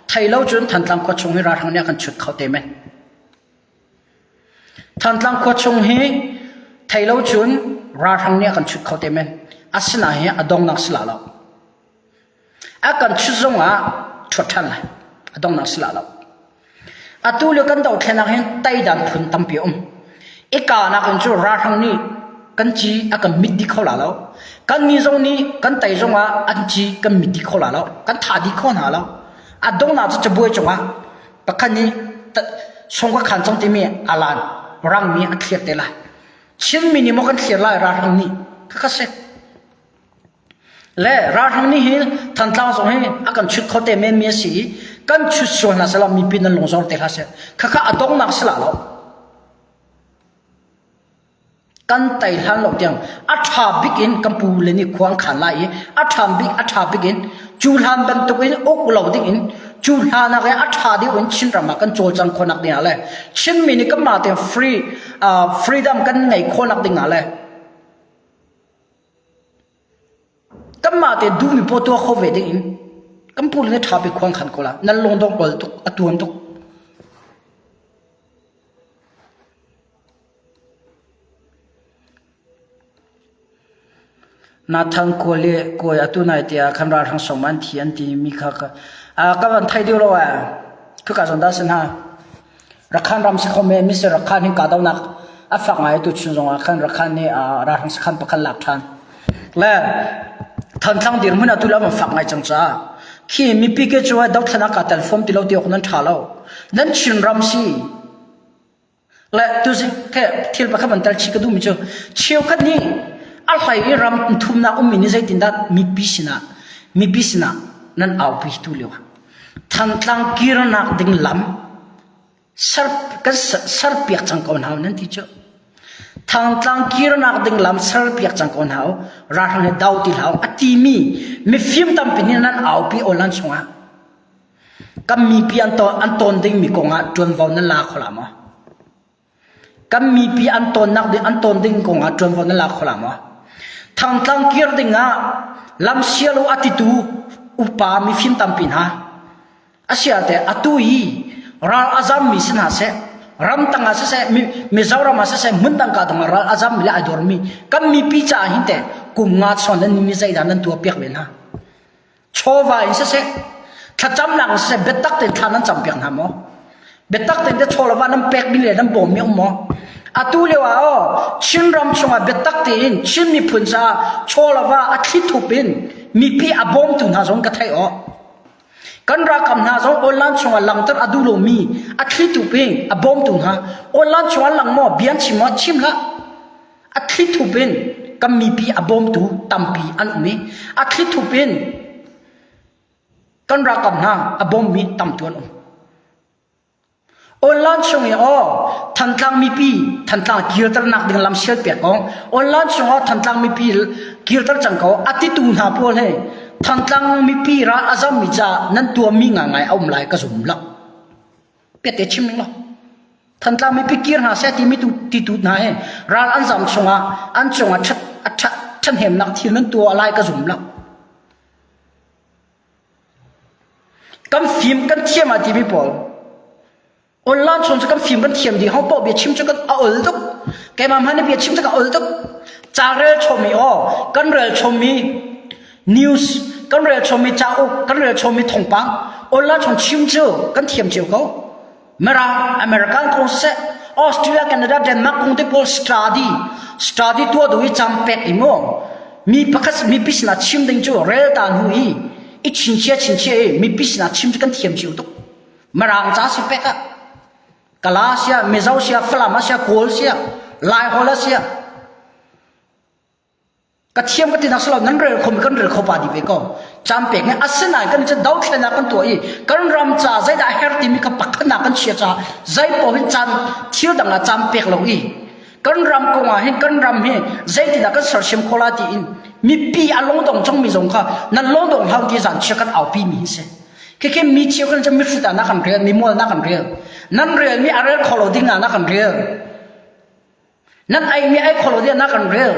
Thei lo cun Thantlang khua chung hi ralhrang nih a kan chut kho te men. Thantlang khua chung hi thei lo cun ralhrang nih a kan chut kho te men. Asinain hi a donghnak si la lo. A kan chut zong ah ṭhuat ṭhan lai. A donghnak si la lo. Atu lio kan dothlennak hin teidan phun tampi a um. I kahnak in cu ralhrang nih Kan ci a kan mit dih kho la lo. Kan nih zong nih kan tei zong ah an ci kan mit dih kho la lo. Kan thah dih kho hna lo. A donghnak cu cabuai cungah pakhat nih sung ka khan cang timi alan rangmi a thlir te lai. Chinmi nih maw kan thlir lai ralhrang nih khakha si. Le ralhrang nih hin Thantlang zong hi a kan chut kho te men mi a si i kan chut sual hna sehla mipi nan lungzor te hlah seh. Khakha a donghnak si la lo. Kan tei hlan lo tiang a ṭha bik in kan pu le nih khua an khan lai i a ṭha bik a ṭha bik in cu hlan bantuk in uk lo ding in cu hlan ah a ṭha deuh in Chinram ah kan cawlcang khawhnak ding ah le Chinmi nih kanmah tein free uh, freedom kan ngeih khawhnak ding ah le Kanmah te duhmi paw tuah kho ve ding in kan pu le ṭha bik khuang khan ko la. Nan lungdong ol tuk, a tuan tuk. Nathan kawi kawi atu nai te ah khan ralhrang som an thi an ti mi kha ka ka van thei deuh lo eh. Khika zawn dah sin ha. Rakhan ram si kho men mi si Rakhan hin kahdohnak a fak ngai tu chun zong ah khan Rakhan nih ralhrang sakhan pakhat lak ṭhan. Le Thantlang dirhmun atu le an fak ngai cang caah khi mipi ke cu dothlan ah ka tel fom ti lo ti awk nan ṭha lo. Nan Chin ram si le tuzing ke thil pakhat van tel chi ka duhmi cu cheukhat nih a hlei i ram thumnak ummi nih zeitindah mipi sinah mipi sinah nan aupi tu lio ah Thantlang kirnak ding lam ser, kan serpiak cang ko hna nan ti cu. Thantlang kirnak ding lam serpiak cang ko hna ralhrang he do ti hlah a timi mifim tampi nih nan aupi online chungah kan mipi an ton an ton dingmi kongah ṭuanvo nan la kho la maw? Kan mipi an tonnak ding an ton ding kongah ṭuanvo nan la kho la maw? Thangtlang kir ding ah lam sialo a titu upa mifim tampi hna asia te atu i ral a zammi si hna seh ramtang ah siseh Mizoram ah siseh hmundang ka dang ah ral a zammi le ai dormi kan mipi caah hin teh kum nga chawn nan mi zeidah nan tuah piak ve hna Chawva in siseh, thlacamnak in siseh, biatak tein thla nan campiak hna maw? Biatak tein te chawlava nan pekmi le nan bawmmi um maw? Atu lio ah aw Chinram chungah biatak tein Chin miphun caah chawlava a thlithup in mipi a bawmtu hna zong ka theih awh. Kan ralkap hna zong online chungah langter a duh lomi a thlithup in a bawmtu hna online chungah lang maw bian chim maw chim hlah. A thlithup in kan mipi a bawmtu tampi an um i a thlithup in kan ralkap hna a bawmmi tamtu an um. Online chung i aw Thantlang mipi Thantlang kirternak ding lam sial piak kong online chung ah Thantlang mipi kirter cang ko a titu hna pawl he Thantlang mipi ral a zammi ca nan tuammi ngangai a um lai ka zum lo. Piate chim ning lo. Thantlang mipi kir hna seh timi tu ti tu hna hi ral an zam chungah an cungah ṭhat a ṭhat ṭhahnemnak thil nan tuah lai ka zum lo. Kan fim kan thiam ah timi pawl online chung cu kan fim kan thiam dih ho paoh bia chim cu kan a ol tuk keimah hmanh bia chim cu ka ol tuk ca rel chom i aw kan rel chom i news kan rel chom i cauk kan rel chom i thawngpang online chung chim cu kan thiam cio ko Mirang American kong siseh Australia Canada Denmark kong te pawl study study tuah duh i cam pek i mu mi pakhat mipi sinah chim ding cu rel ta hnu i i chinchia chinchia i mipi sinah chim cu kan thiam cio tuk Mirang ca si pek ah Kala sia Mizo sia Falam sia Kawl sia Lai hol sia Ka thiam ka ti nak silo nan rel kho mi kan rel kho pa di ve ko. Cam pek nge asinain kan cu dothlennak kan tuah i kan ram ca zeidah a her timi kha pakhatnak kan chia ca zei paoh hin caan thil dang ah cam pek lo i kan ram kong ah hin kan ram hi zeitindah kan sersiam kho la tiin mipi a lungdong cang mi zong kha nan lungdong hau ti zan chia kan aupi mi hi si. Khikhi mi cheu kan cu mihrut ah na kan rel mi mual na kan rel nan rel mi a rel kho lo ding ah na kan rel Nan eimi ei kho lo ding na kan rel.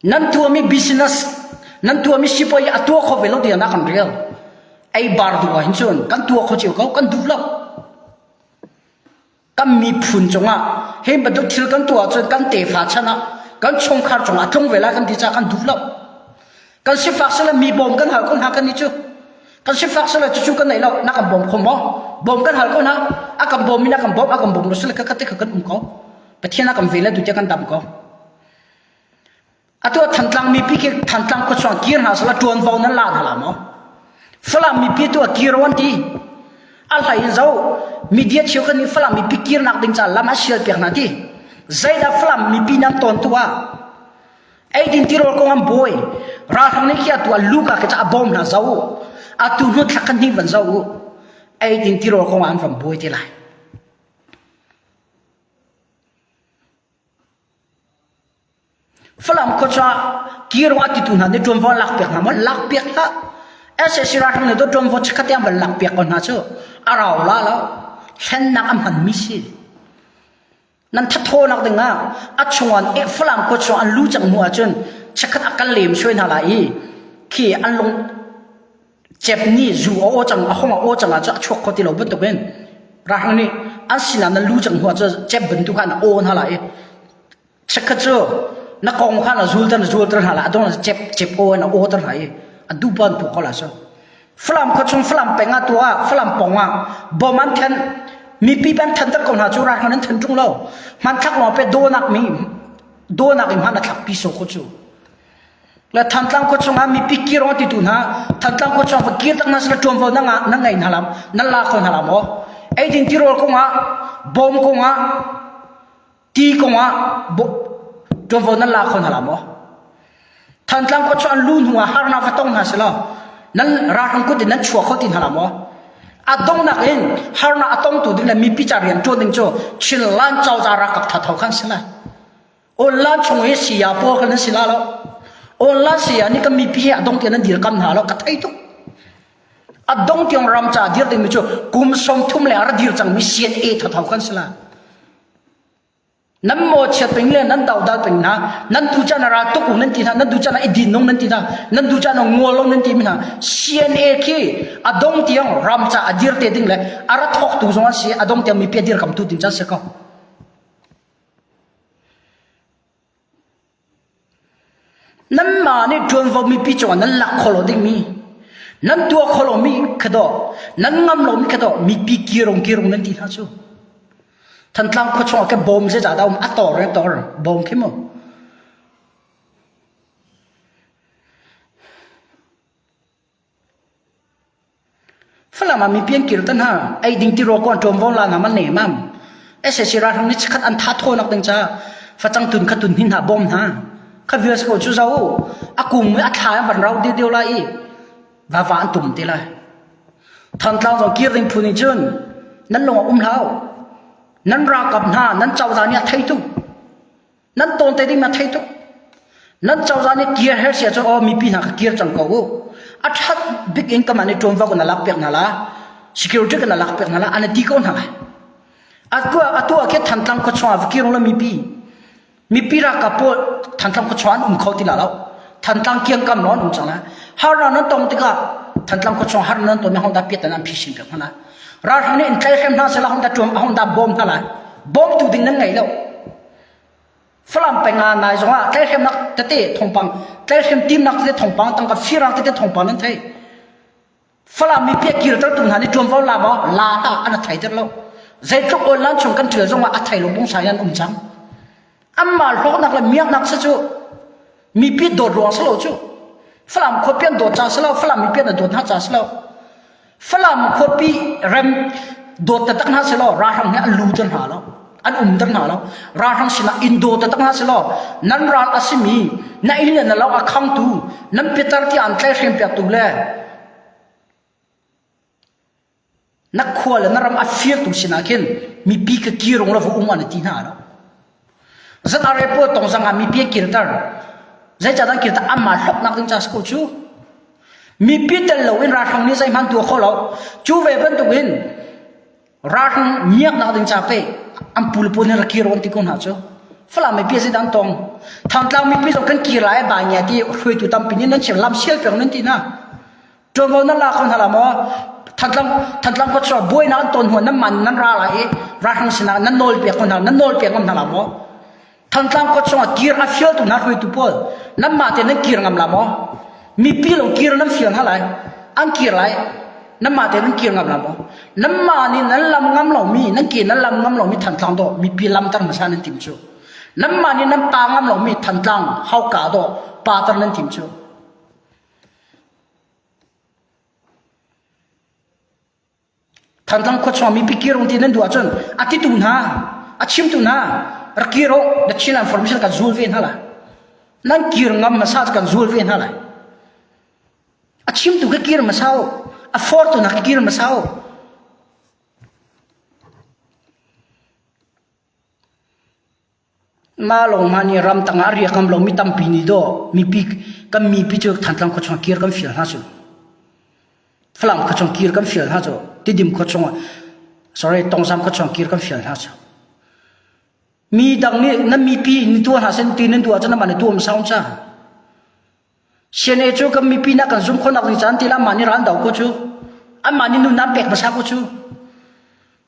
Nan tuahmi business, nan tuahmi sipuai a tuah kho ve lo tiah na kan rel. Ei bar duh ah hin cun kan tuah kho cio ko, kan duh lo. Kan miphun cungah hi bantuk thil kan tuah ahcun kan tefa chan ah kan chungkhar cungah a tlung ve lai kan ti caah kan duh lo. Kan sifak sila mi bawm kan hal ko hna kan ni cu. Kan sifak sila cucu kan nei lo, na kan bawm kho maw? Bawm kan hal ko hna. A kan bawm mi na kan bawm, a kan bawm lo sila ka te kha kan um ko. Pathian a kan ven le tu tiah kan dam ko. Atu ah Thantlang mipi khi Thantlang khuachuang kir hna sala ṭuanvo nan la hna la maw? Falam mipi tu ah kir an ti. A hlei in zo media cheukhat nih Falam mipi kirnak ding ca lam a sial piak hna ti. Zeidah Falam mipi nan tawn tu ah eidin tirawl kong an buai. Ralhrang nih khi atu ah luka khi ca a bawm hna zo. Atu hnu thla khat hnih van zo u. Eidin tirawl kong ah an van buai te lai. Falam khua caah kiro a titu hna nih ṭuanvo an lakpiak hna maw? Lakpiak hlah. SAC ralhrang nih ṭuanvo chikkhat te an van lakpiak ko hna cu a rau la lo. Hlennak a hmanmi si. Nan thathawnak ding ah a chungah eh, Falam khua chung an lu cang hnu ahcun chikkhat a kal lem suai hna lai i khi an lung cep nih zu a aw cang a hong a aw cang ah cun a chuak kho ti lo bantukin ralhrang nih an sinah na lu cang hnu ah cun cep bantuk khan a aw hna lai i Chikkhat cu na kong kha na zul ter na zul ter hna la adong cep cep aw na aw ter hna i a dupan tu ko la so Falam khuachung Falam peng ah tu ah Falam pong ah bom an then mipi ban than ter ko hna cu ralhrang an than tung lo hmanthlak lawng pe dawnak mi dawnak in hman a thlak pi so ko cu le Thantlang khuachung ah mipi kirong ti tu hna Thantlang khuachung va kir tak na sila tuanvo na nga na ngei hna lam na la ko hna lam o eidin tirawl kong ah bom kong ah Ti kongah ṭuanvo nan la kho hna la maw? Thantlang khua cu an lu hnu ah harnak va tong hna selaw nan ralhrang kut in nan chuak kho ti hna la maw? A donghnak in harnak a tongtu ding le mipi ca rian ṭuan ding cu Chinland cozah ralkap thatho khan si lai. Online chung i saya pawl khan nan si la lo. Online saya nih kan mipi he a dong tiang nan dirkam hna lo ka thei tuk. A dong tiang ram ca dir dingmi cu kum 30 le a ra dir cangmi CNA thatho khan si lai. Nan mawchiat peng le nan dodal peng hna, nan tu caan ah ral tuk u nan ti hna, nan tu caan ah i din nung nan ti hna, nan tu caan ah ngol lo nan ti mi hna. CNA khi a dong tiang ram ca a dir te ding le a ra thawktu zong an si, a dong tiang mipi a dirkamtu ding can si ko. Nanmah nih ṭuanvo mipi cungah nan lak kho lo dingmi, nan tuah kho lomi kha dawh, nan ngam lomi kha dawh, mipi kirung kirung nan ti hna cu. Thantlang khua chungah ke bawm zeizah dah um a tor e tor bawm khi mu. Falam ah mipi an kir te hna. Eiding tirawl ko an ṭuam la hna man ne mam. SAC ralhrang nih chikkhat an tha thawnak ding caah facang tun kha tun hin hna bawm hna. Kha vial si ko cu zo a kum i a thla in van rau deuh lai i vava an tum te lai. Thantlang zong kir ding phu nih cun nan lung ah um hlah u. Nan ralkap hna nan cozah nih a thei tuk. Nan tawn te ding na thei tuk. Nan cozah nih kir her sia cu aw mipi hna kha kir cang ko u. A that bik in kamah nih ṭuanvo kan lak piak hna la. Security kan lak piak hna la. An ti ko hna lai. Atu atu ah khi Thantlang khua chungah va kir la mipi. Mipi ralkap pawl Thantlang khua chungah an um kho ti la lo. Thantlang kiangkam lawng an um cang lai. Harnak nan tong tikah Thantlang khua chung harnak nan ton mi Honda piat an phi sin piak hna lai. Ralhrang nih in tlaihhrem hna seh la Honda ṭuam Honda bawm hna lai. Bawmtu ding nan ngei lo. Falam peng ah nai zongah tlaihhremnak tete thawngpang tlaihhrem timnak tete thawngpang tangka firang tete thawngpang nan thei. Falam mipi a kirtertu hna nih ṭuanvo la maw la ta an a thei ter lo. Zeitluk online chung kan ṭial zongah a thei lo pungsan an um cang. Anmah hlawknak le miaknak si cu mipi dawt ruang si lo cu. Falam khuapi an dawt ca si lo, Falam mipi an dawt hna ca si lo. Falam khuapi rem dawt taktak hna selaw ralhrang nih an lu ter hna lo an um ter hna lo ralhrang sinah in daw taktak hna selaw nan ral a simi na inn le na lo a khangtu nan pitar tiah an tlaihrem piaktu le na khua le na ram a firtu sinah khin mipi ka kirung lo va um an ti hna lo Zan are pawl tong zang ah mipi an kirter. Zeicahdah an kirter? Amah hlawknak ding ca si ko cu. Mipi tel loin ralhrang nih zeihmanh tuah kho lo. Cu ve bantukin ralhrang miaknak ding ca pe an pul pawl nih rak kir an ti ko hna cu. Falam mipi zeidah an tong? Thantlang mipi zong kan kir lai ba ngia ti hruaitu tampi nih nan chim lam sial peng nan ti hna. Ṭuanvo nan la kho hna la maw? Thantlang Thantlang khua chuah buainak an ton hnu nan man nan ra lai i ralhrang sinah nan nawl piak ko hna nan nawl piak ngam hna la maw? Thantlang khua chungah kir a fialtu hna hruaitu pawl nanmah te nan kir ngam la maw? Mipi lo kir nan fial hna lai. An kir lai. Nanmah te nan kir ngam la maw? Nanmah nih nan lam ngam lomi, nan ke nan lam ngam lomi Thantlang dawh mipi lamter hmasa nan tim cu. Nanmah nih nan pa ngam lomi Thantlang hauka dawh pater nan tim cu. Thantlang khuachung mipi kir ung ti nan duh ahcun a titu hna, a chimtu hna rak kir uh, na Chin information kan zul ve hna lai. Nan kir ngam hmasa kan zul ve hna lai. A chimtu ka kir hmasa u, a fortu hna ka kir hmasa u. Mah lawng hmanh nih ramtang ah a riak ngam lomi tampi nih dawh mipi kan mipi cu Thantlang khuachung ah kir kan fial hna cu. Falam khuachung kir kan fial hna cu. Tidim khuachung ah sorry Tongzam khuachung kir kan fial hna cu. Mi dang nih nan mipi ni tuah hna sen ti nan duh ahcun amah nih tuam saung ca. CNA cu kan mipi nak kan zum khonak ding caan ti la mah nih ral do ko cu. Anmah nih nun an pek hmasa ko cu.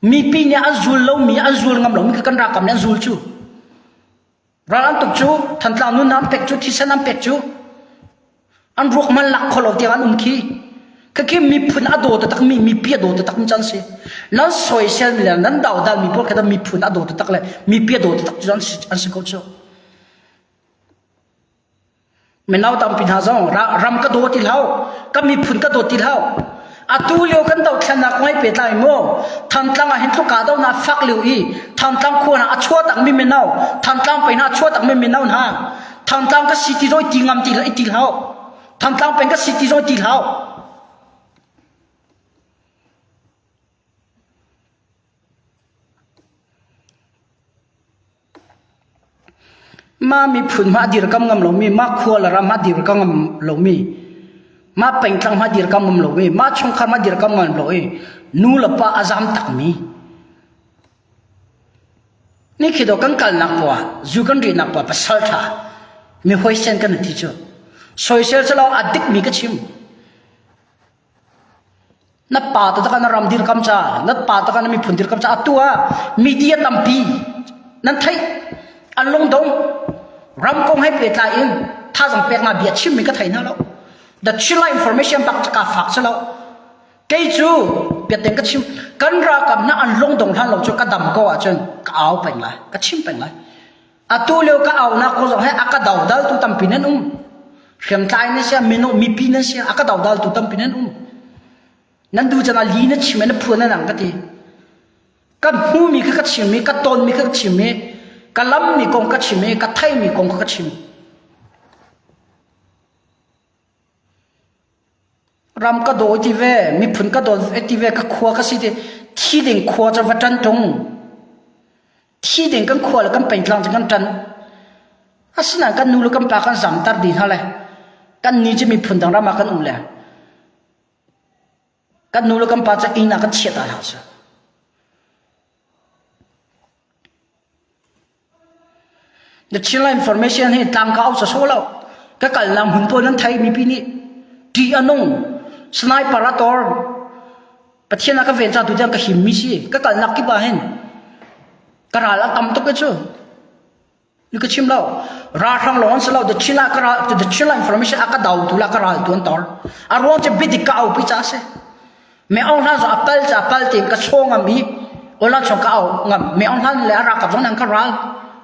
Mipi nih an zul lomi an zul ngam lomi kan ralkap nih an zul cu. Ral an tuk cu Thantlang nun an pek cu thisen an pek cu. An ruak man lak kho lo tiang an um khi. Khakhi miphun a daw taktak mi mipi a daw taktak mi can si. Nan soisel mi le nan dodal mi pawl kha miphun a daw taktak le mipi a daw taktak cu an si an si ko cu. Mino tampi hna zong ram ka daw ti hlah ka miphun ka daw ti hlah. Atu lio kan dothlennak kong he pehtlai maw Thantlang ah hin tluk kahdohnak fak lio i Thantlang khua hna a chuah mi mino Thantlang peng hna a chuah mi mino hna Thantlang ka si ti zong ti ngam ti ti hlah Thantlang peng ka si ti zong ti hlah. Mah miphun hmah dirkam ngam lomi, mah khua le ram hmah dirkam ngam lomi, mah pengtlang hmah dirkam ngam lomi, mah chungkhar hmah dirkam ngam lo i nu le pa a zam takmi. Ni khi do kan kalnak poah, zu kan rihnak poah pasal ṭha, mi huaisen kan ti cu. Soisel cu lo a dikmi ka chim. Na pa taktak na ram dirkam ca, na pa taktak na miphun dirkam ca atu ah media tampi nan theih an lungdong ram kong he pehtlai in thazang peknak bia chimmi ka thei hna lo. The Chila information bak ka fak si lo. Kei cu biateng ka chim kan ralkap hna an lungdong hlan lo cu ka dam ko ahcun ka au peng lai, ka chim peng lai. Atu lio ka aunak ko zong he a ka dodaltu tampi nan um. Hriamtlai nan si, minung mipi nan si, a ka dodaltu tampi nan um. Nan du cang ah li na chim na phuan na nang ka ti. Ka hmumi kha ka chim i, ka tonmi kha ka chim i, ka lammi kong ka chim i, ka theimi kong kha ka chim. Ram ka daw ti ve, miphun ka daw ti ve, ka khua ka si ti, thi ding khua cu va ṭan ṭung. Thi ding kan khua le kan pengtlang cu kan ṭan. Asinain kan nu le kan pa kan zamter dih hna le kan ni cu miphun dang ram ah kan um le kan nu le kan pa cu inn ah kan chiah ta hna cu. The Chinland Information hi tlangkau sa sawh lo. Ka kalnak hmun pawl nan thei mipi nih ṭih a nung. Sniper a tor. Pathian a ka ven ca tu tiang ka him mi si. Ka kalnak kip ah hin ka ral a tam tuk e cu. Ni ka chim lo. Ralhrang lawng an si lo. The Chinland ka ral The Chinland Information a ka dau tu la ka ral tu an tor. A ruang cu biadik ka au pi ca a si. Me Aung Hlan zong a pal ca pal tein ka chaw ngam i Aung chung ka au ngam. Me Aung Hlan le a ralkap zong nih an ka ral.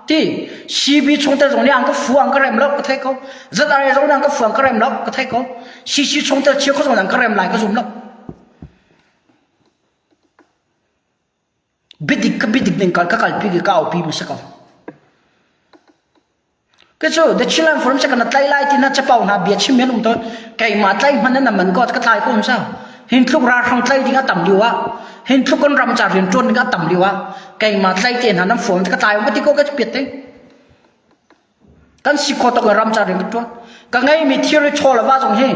Ti CB chungtel zong nih an ka fu an ka rem lo ka thei ko. ZRA zong nih an ka fu an ka rem lo ka thei ko. CC chungtel chia zong nih an ka rem lai ka zum lo. Biadik ka biadik ning kal ka kalpi ki ka aupi mi si ko. Ke cu the Chinland Forum se kana tlai lai ti na chapau hna bia chim men um to keimah tlai hman na man ko ka tlai ko um sa hin tluk ra hrang tlai ding a tam liu ah hin tluk kan ram cha rian tuan ding a tam liu ah keimah tlai te hna nan phone ka tlai um ka ti ko ka piat te kan si kho tok ram cha rian ka tuan ka ngei mi thil chaw la wa zong hi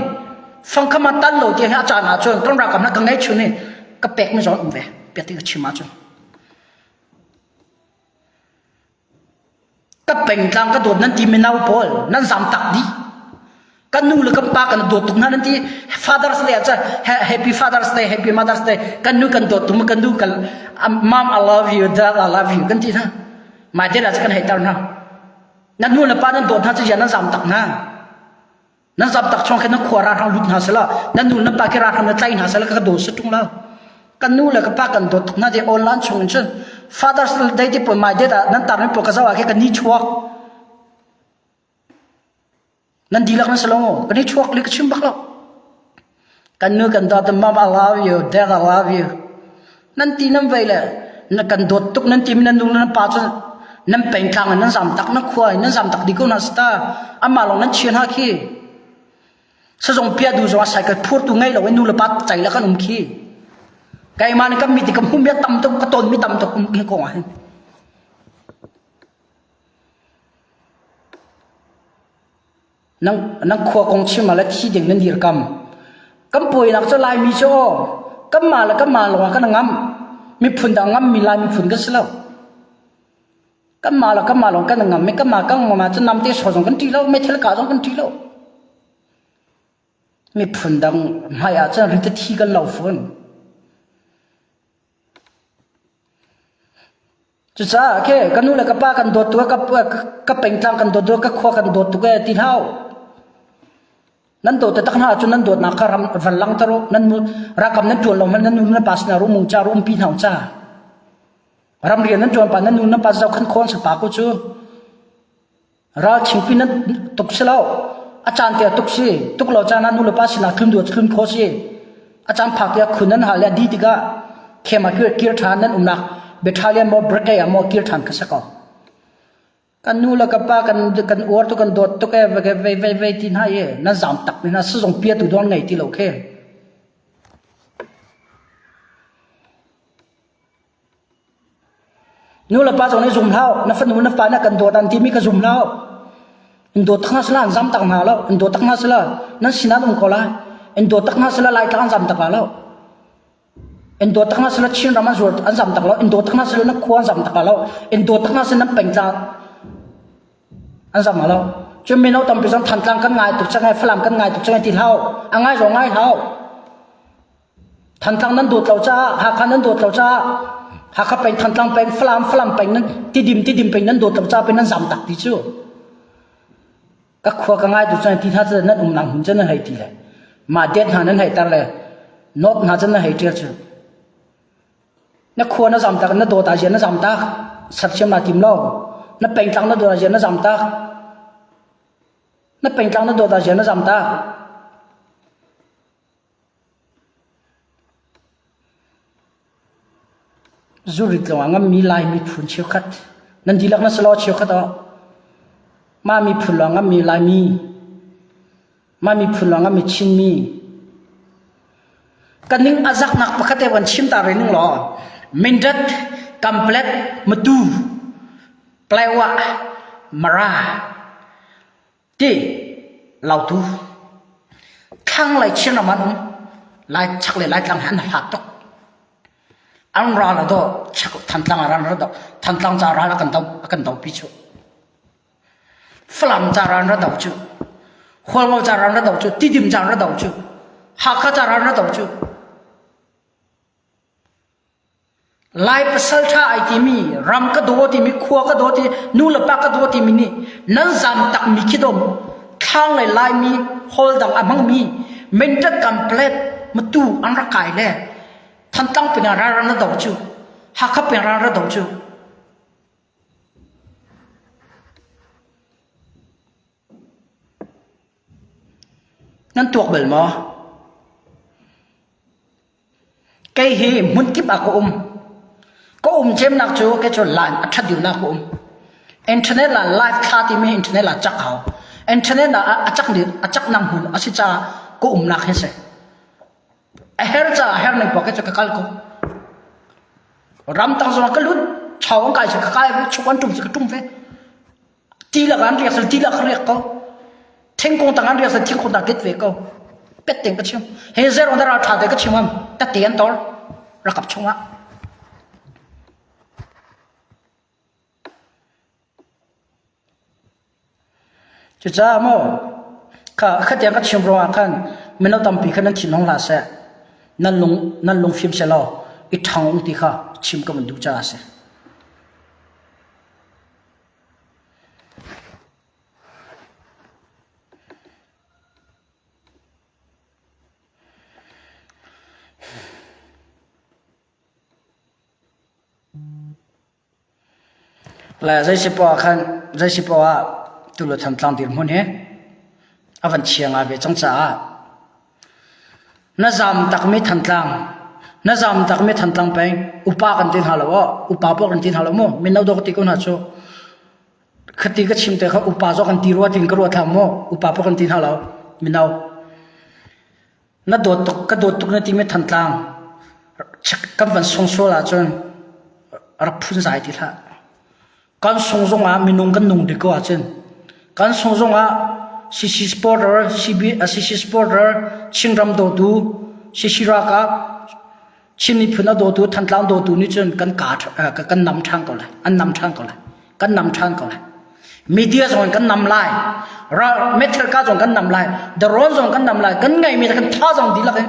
fangkhama tan lo ti hi a caan ah cun kan rakam na ka ngei chun ni ka pek mi zong um ve piat ti ka chim ah cun Ka pengtlang ka dawt nan ti mino pawl nan zam tak dih. Kan nu le kan pa kan dawt tuk hna nan ti Father's Day ah cun Happy Father's Day Happy Mother's Day kan nu kan dawt tuk kan nu kan Mom I love you Dad I love you kan ti hna. Mai te ah cun kan hei tar hna. Nan nu le pa nan dawt hna cu nan zam tak hna. Nan zam tak chung khin nan khua ralhrang lut hna sela nan nu nan pa khi ralhrang na tlai hna sela ka daw si ṭung lo. Kan nu le ka pa kan dawt tuk hna ti online chung in cun Father's Day ti pawl my dad ah nan tar mi pawl ka zoh ah khi ka ni chuak. Nan dihlak nan si lo maw? Ka ni chuak li ka chim bak lo. Kan nu kan dawt mom I love you, dad I love you. Nan ti nan vei le na kan dawt tuk nan ti mi nan nu le nan pa cu nan pengtlang in nan zam tak nan khua in nan zam tak dih ko hna sita amah lawng nan chia hna khi. Sazong pia du zong ah cycle phurtu ngei lo in nu le pa cai la kan um khi. Keimah nih kan mi ti ka hmuh mi a tam tuk ka ton mi tam tuk um hi kong ah hin. Nan khua kong chim ah le thi ding nan dirkam. Kan puainak cu Laimi cu aw kanmah le kanmah lawng ah kan ngam. Miphun dang ngammi Lai miphun kan si lo. Kanmah le kanmah lawng kan ngam i kanmah kan ngam ahcun namte saw zong kan ṭih lo, meithal kah zong kan ṭih lo. Miphun dang hmai ah cun rit thi kan lo fawn. Cucaah ke ka nu le ka pa kan dawt tuk ka ka pengtlang kan dawt tuk ka khua kan dawt tuk e ti hau. Nan dawt tak hna ahcun nan dawtnak kha ram van langter u. Nan rakam nan ṭuan lo hmanh nan nu nan pa sinah ru mung ca ru umpi hna ca. Ram rian nan ṭuan pa nan nu nan pa zohkhan khawn sa pa ko cu. Ral thingpi nan tuk si lo. A caan te ah tuk si. Tuk lo caan ah nu le pa sinah tlun duh tlun kho si. A caan phak tiah khun nan hal le a di tikah khem ah kir kir ṭhan nan umnak battalion maw brigade ah maw kir ṭhan kha si ko. Kan nu le ka pa kan kan uar tu kan dawt tuk e vei vei vei vei ti hna i nan zam tak ni hna sizung pia tu dawr ngei ti lo khe. Nu le pa zong nih zum hlah, na fanu na fa na kan dawt an timi kha zum hlah. In dawt tak hna sila an zam tak hna lo. In dawt tak hna sila nan sinah an um ko lai. In dawt tak hna sila Laitlang an zam tak la lo. In dawt tak hna sila Chin ram an zuar an zam tak lo. In dawt tak hna sila na khua an zam tak la lo. In dawt tak hna sila nan pengtlang an zam lo. Cun mino tampi zong Thantlang kan ngai tuk cang ai, Falam kan ngai tuk cang ai ti hlah. A ngai zong ngai hlah. Thantlang nan dawt lo caah Hakha nan dawt lo caah Hakha peng Thantlang peng Falam Falam peng nan Tidim Tidim peng nan dawt lo caah pei nan zam tak ti cu ka khua ka ngai tu cun ti hna cu nan um nang hun cu nan hei ti le mah det hna nan hei tar le not hna cu nan hei ṭial cu na khua na zam tak na dawt ah zian na zam tak sersiam naa tim lo na pengtlang na dawt ah zian na zam tak na pengtlang na dawt ah zian na zam tak Zurit lawngah ngammi Lai miphun cheukhat nan dihlak na si law cheukhat ah mah miphun lawng ngammi Laimi, mah miphun lawng ngammi Chinmi ka ning a zaknak pakhat te van chim ta rih ning law Mindat, Kamplet, Matu, Palawa, Mara Ti Lautu thlanglei Chinram an um Lai chaklei Laitlang he an hlat tuk. An ral a doh chak Thantlang ah ral a doh Thantlang ca ral a kan do a kan dopi cu. Falam ca ral ra do cu. Hualngo ca ral ra do cu. Tidim ca ra do cu. Hakha ca ral ra do cu. Lai pasalṭha ai timi, ram ka daw timi, khua ka daw ti, nu le pa ka daw timi nih nan zam takmi khi dom thlanglei Laimi hawl dang a hmangmi Mindat Kamplet Matu an rak kai le Thantlang peng ah ral ran a do cu Hakha peng ral ra do cu Nan tuak bal maw? Kei hi hmunkip ah ka um. Ka um cemnak cu kei cu line a ṭhat deuhnak ka um. Internet la live thla timi internet la cak hau. Internet ah a cak a cak nang hmun a si caah ka umnak hi si. A her caah a her ning paoh kei cu ka kal ko. Ramtang zongah ka lut, chau an kai cu ka kai, chuk an ṭum cu ka ṭum ve. Ti lak an riak sal ti lak riak ko. Thingkung tang an riak sal thingkung tang tit ve ko. Pet ting ka chim. He zero na ral tha te ka chim am. Tate an tor. Rakap chungah. Cucaah maw kha khatiang ka chim ruangah khan mino tampi kha nan thin hong hlah seh. Nan lung nan lung fim seh law i ṭhang ung ti kha chim ka van duh caah a si. Le zei si poah khan zei si poah tulu Thantlang dirhmun hi a van chia ngai ve cang caah na zam takmi Thantlang na zam takmi Thantlang peng upa kan ti hna lo aw upa pawh kan ti hna lo mu mino dawh ka ti ko hna cu khati ka chim te kha upa zong kan ti rua tin ka ruat hlah mu upa pawh kan ti hna lo mino Na dawt tuk, ka dawt tuk na timi Thantlang kan van sung sual ahcun rak phunzai ti hlah. Kan sung zongah minung kan nung dik ko ahcun kan sung zongah CC supporter, CB, CC supporter, Chinram dawtu, CC ralkap, Chin miphun a dawtu Thantlang dawtu nih cun kan ka kan nam ṭhan ko lai an nam ṭhan ko lai kan nam ṭhan ko lai media zong in kan nam lai ral metal ka zong kan nam lai daron zong kan nam lai kan ngeihmi kan tha zong dihlak in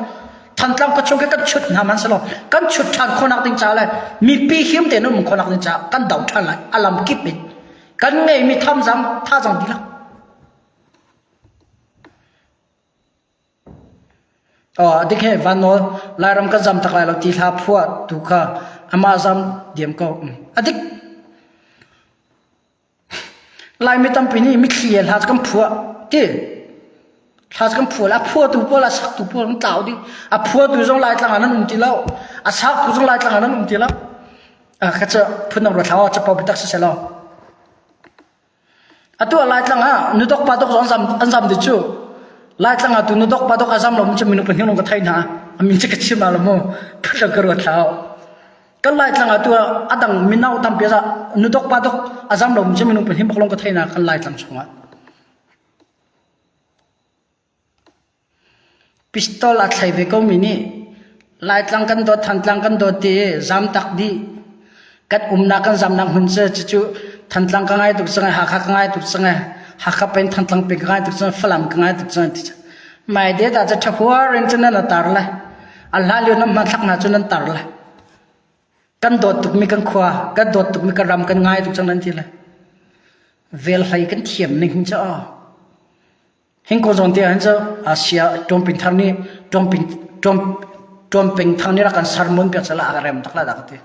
Thantlang khuachung khi kan chut hna man selaw kan chut ṭhan khawnak ding ca le mipi him tein um khawnak ding ca kan do ṭhan lai a lam kip in kan ngeihmi thamzang tha zong dihlak Aw dik he Van Nawl Lairam kan zam tak lai lo ti hla phuah tu kha amah zam diam ko. A dik. Laimi tampi nih mitthli he hla kan phuah ti. Hla kan phuah a phuah tu pawl a sak tu pawl an tlau dih. A phuah tu zong Laitlang ah nan um ti lo. A sak tu zong Laitlang ah nan um ti lo. Kha cu phundang ruat hlah aw capo biatak si seh law. Atu ah Laitlang ah nudok padok zong an zam dih cu. Laitlang ah tu nudok padok a zam lo cu minung pahnih lawng ka thei hna. A min cu ka chim lo mu. Phundang ka ruat hlah. Kan Laitlang ah tu a dang mino tampi a nudok padok a zam lo cu minung pahnih bak lawng ka thei hna kan Laitlang chungah. Pistol a thlai ve komi nih Laitlang kan dawt, Thantlang kan dawt ti i zamtak dih. Kan umnak kan zamnak hmun cu cucu Thantlang ka ngai tuk cang ai, Hakha ka ngai tuk cang ai, Hakha peng Thantlang peng ka ngai tuk cang ai, Falam ka ngai tuk cang ai ti cu. Mai det ah cu ṭhahuar in cun nan a tar lai. A hla lio nan hmanthlak hna cu nan tar lai. Kan dawt tukmi kan khua, kan dawt tukmi kan ram kan ngai tuk cang nan ti lai. Vel hlei kan thiam ning hin cu aw. Hingkaw zawn te ahhin cu Asia ṭuamping thar nih ṭuamping ṭuam ṭuamping thang nih rak kan sermon piak sehla a ka rem tak lai dah ka ti.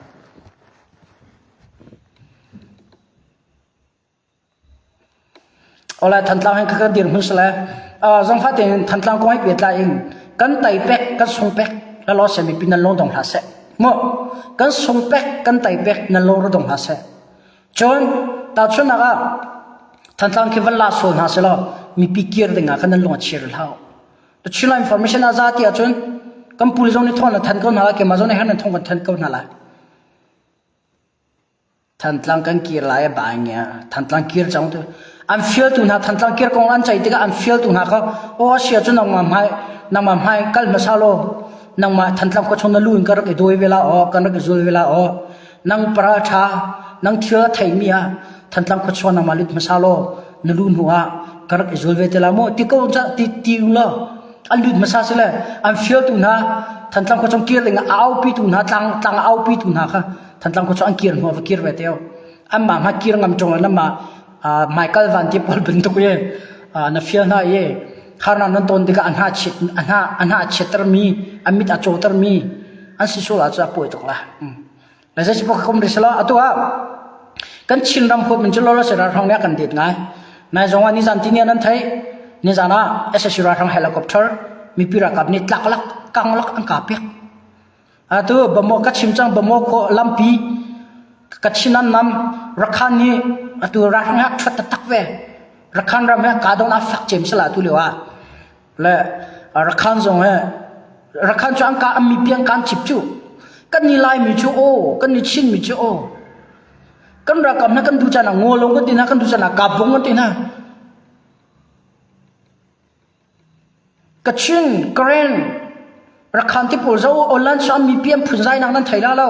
Awlai Thantlang hin ka dirhmun sile zongfa tein Thantlang kong he pehtlai in kan tai pek kan sung pek lalaw se mipi nan lung dong hlah seh. Mu kan sung pek kan tai pek nan lung dong hlah seh. Cun tahchunhnak ah Thantlang khi van la sual hna selaw mipi kir ding ah khan nan lung a chia rih hlah. The Chinland information a za ti ahcun kan puli zong nih thawng nan thanh ko hna lai keimah zong nih nan thawng kan thanh ko hna lai. Thantlang kan kir lai a bai nge Thantlang kir cang tu an fial tu hna Thantlang kir kong an ceih tikah an fial tu hna kha aw sia cu nangmah hmai nangmah hmai kal hmasa law nangmah Thantlang khua chung na lu in ka rak i dawi ve la aw kan rak i zul ve la aw Nang paral ṭha, nang thil a theimi ah Thantlang khuachuah nangmah lut hmasa law na lu hnu ah ka rak i zul ve te la mu ti ko ti ti law an lut hmasa si le an fialtu hna Thantlang khuachung kir ding a aupi tu hna tlang tlang a aupi tu hna kha Thantlang khuachung an kir hnu ah va kir ve te anmah hma kir ngam ṭung le nanmah Michael Van ti pawl bantuk i na fial hna i harnak nan ton tikah a hna chiat a hna a hna a chiattermi a mit a cawtermi an si sual ahcun a pawi tuk la. Zeicahtiah kum selaw atu ah kan Chinram huap in cu lawlaw si ralhrang nih a kan det ngai. Nai zong ah nizan tini ah nan theih. Nizan ah SSU ralhrang helicopter mipi ralkap nih tlak lak kang lak an kah piak. Atu Bamaw ka chim cang Bamaw khua lampi Kachin an nam Rakhan nih atu ralhrang he ṭhuat taktak ve. Rakhan ram he kahdohnak a fak cem sala tu lio ah. Le Rakhan zong he Rakhan cu an ka an mipi an kan chip cu. Kan ni Laimi cu aw, kan ni Chinmi cu aw. Kan ralkap hna kan duh caan ah ngolong kan ti hna, kan duh caan ah kapbong kan ti hna. Kachin, Karen, Rakhan ti pawl zo online cu an mipi an phunzai nak nan thei la lo.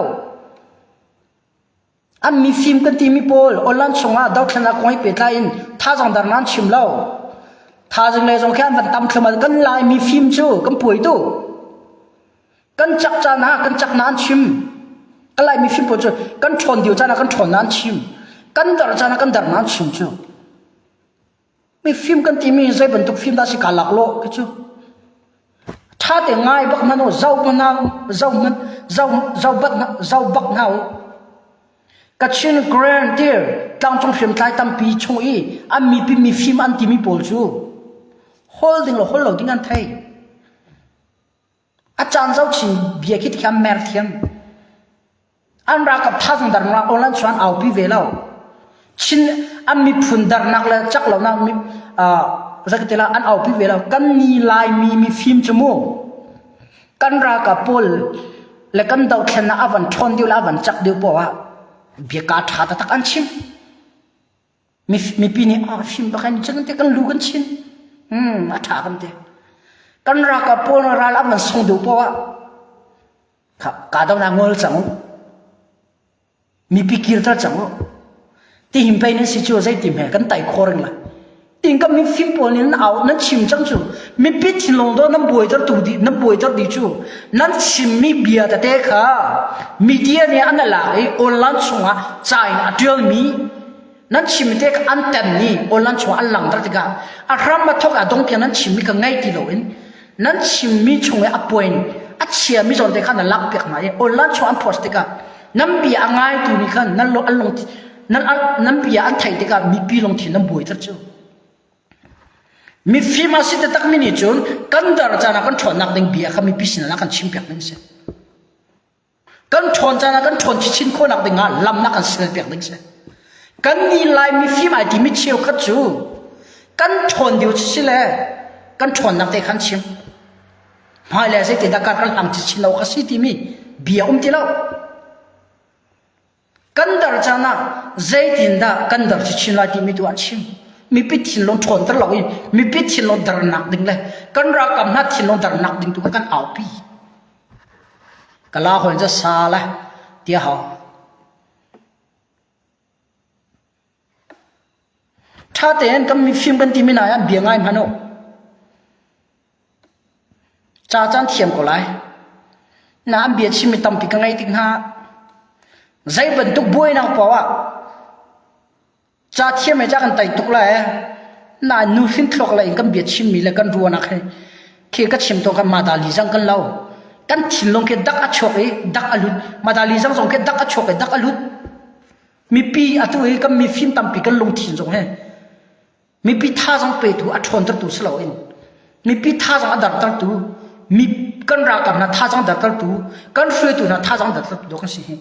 An mifim kan timi pawl online chungah dothlennak kong he pehtlai in thazaang dar nan chim lo. Thazaang le zong khi an van tam thluahmah kan Lai mifim cu kan puai tu. Kan cak caan ah kan cak nan chim. Kan Lai mifim pawl cu kan ṭhawn dio caan ah kan ṭhawn nan chim. Kan dar caan ah kan dar nan chim cu. Mifim kan timi zei bantuk fim dah si ka lak lo khi cu. Ṭha te ngai bak hmanh u, zoh hmanh zoh hmanh zoh zoh bak zoh bak hna u. Kachin Grand Tir. tlangcung hriamtlai tampi chung i an mipi mifim an timi pawl cu hol ding le hol lo ding an thei. A caan zoh chin bia khi thiam mer thiam. An ralkap thazang darnak online chuan aupi ve lo. Chin an miphun darnak le cak lonak mi zakatila an aupi ve lo. Kan ni Laimi mifim cu mu. Kan ralkap pawl le kan dothlennak a van ṭhawn deuh le a van cak deuh poah ah biaka ṭha taktak an chim. Mipi nih ah fim bak in cun te kan lu kan chin. Hmm, a ṭha kan ti. Kan ralkap pawl ral a van sung deuh poah ah kha kahdohnak ngol cang u. Mipi kirter cang u. Tihim pei nan si cu zeiti hme kan tai kho ring lai. Ting kan mifim pawl nih nan au nan chim cang cu mipi thinlung do nan buaiter tu di nan buaiter di cu nan chimmi bia tete kha media nih an lak i online chungah ca in a ṭialmi nan chimmi te kha an tem ni online chungah an langter tikah a hram a thok a dong tiang nan chimmi kha ngei ti loin nan chimmi chung i a point a chiami zawn te kha na lak piak hna i online chung an post tikah nan bia a ngaitu nih khan nan an lung nan nan bia an theih tikah mipi lungthin nan buaiter cu mifim a si taktak mi nih cun kan dar caan ah kan ṭhawnnak ding bia kha mipi sinah kan chim piak ding si Kan ṭhawn caan ah kan ṭhawn chinchin khawhnak ding ah lam na kan sialpiak ding si. Kan nih Lai mifim ai timi cheukhat cu kan ṭhawn deuh si le kan ṭhawnnak te khan chim. Hmailei zeitindah kar kan hlang chinchin lo ka si timi bia um ti lo. Kan dar caan ah zeitindah kan dar chinchin lai timi tu an chim. Mipi thinlung ṭhawnter lo in mipi thinlung darnak ding le kan ralkap hna thinlung darnak ding tu kha kan aupi. Kala hawi cu sa le ti a hau. Ṭha tein kan mifim kan timi hna ah bia ngai hmanh u. Ca caan thiam ko lai. Na an bia chimmi tampi ka ngei tik hna. Zei bantuk buainak paoh ah Ca thiam he ca kan tai tuk lai. Nain nu hrin thluak lei in kan bia chimmi le kan ruahnak he khi ka chim tawn kan madali zang kan lo. Kan thinlung khi dak a chuak i dak a lut. Madali zang zong khi dak a chuak i dak a lut. Mipi atu hi kan mifim tampi kan lungthin zong he mipi thazang petu a ṭhawntertu si loin mipi thazang a dartertu mi kan ralkap hna thazang dartertu kan hruaitu hna thazang dartertu kan si hi.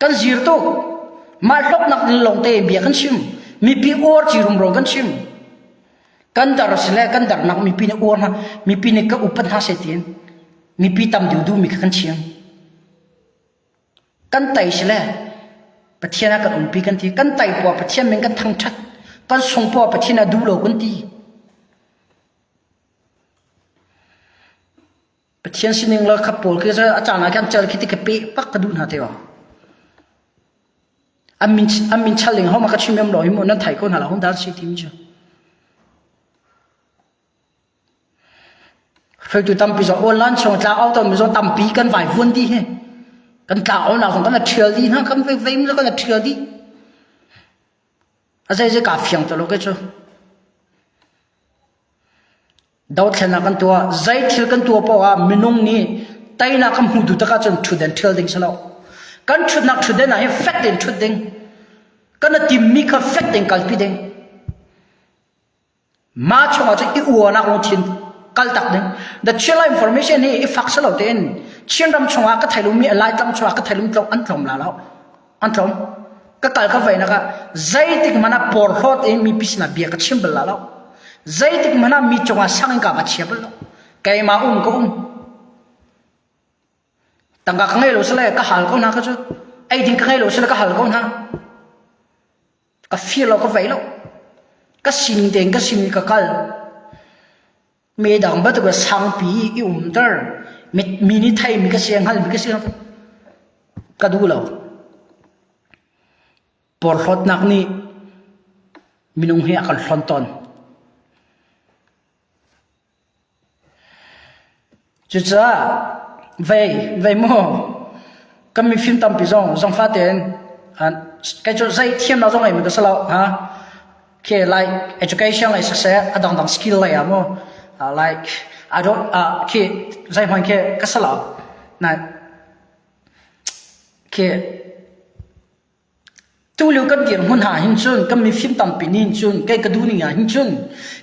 Kan zir tuk. Mah hlawknak ding lawngte bia kan chim. Mipi uar ci rumro kan chim. Kan dar si le kan darnak mipi nih uar hna, mipi nih ka upat hna seh tiin mipi tam deuh duhmi kha kan chim. Kan tai si le Pathian ah kan umpi kan ti. Kan tai puah Pathian min kan thangṭhat. Kan sung puah Pathian ah duh lo kan ti. Pathian sining le kha pawl khi a caan ah khan cal khi ti ka pe pak ka duh hna te An min an min chal ling homa ka chim em lo hi mu nan thai ko hna la hung dan si ti mi cu. Hruaitu tampi zong online chung tla au ton mi zong tampi kan vai vuan di hi. Kan tla au nak zong kan thial di hna kan vei vei mi kan thial di. A zei zei ka fiang to lo ke cu. Dothlennak kan tuah. Zei thil kan tuah paoh ah minung nih teinak kan hmu duh tak ahcun ṭhutden ṭhial ding si lo. Kan ṭhutnak ṭhutden ah hin fek tein ṭhut ding. Kan i timmi kha fek tein kalpi ding. Mah chungah cun i uarnak lungthin kaltak ding. The Chinland information hi i fak si lo tein Chinram chungah ka thei lomi Laitlang chungah ka thei lomi an tlawm la lo. An tlawm. Ka kal ka veinak ah zeitik hmanh ah porhlawt in mipi sinah bia ka chim bal la lo. Zeitik hmanh ah mi cungah sang in ka va chia bal lo. Keimah um ka um. Tangka ka ngei lo sile ka hal ko hna ka cu. Ei ding ka ngei lo sile ka hal ko hna. Ka fir lo ka vei lo. Ka sining tein ka sining ka kal. Mi dang bantuk in sangpi i umter mi nih theimi ka si hngalmi ka si ka duh lo. Porhlawtnak nih minung hi a kan hlonh tawn. Cucaah vei vei maw kan mifim tampi zong zangfah tein kei cu zei thiamnak zong ngeimi ka si lo ha. Okay, like education lei siseh, a dangdang skill lei ah mu, uh, like I don't uh, khi zeihmanh khi ka si lo. Na khi. Tulio kan dirhmun ah hin cun kan mifim tampi nih hin cun kei ka duh ning ah hin cun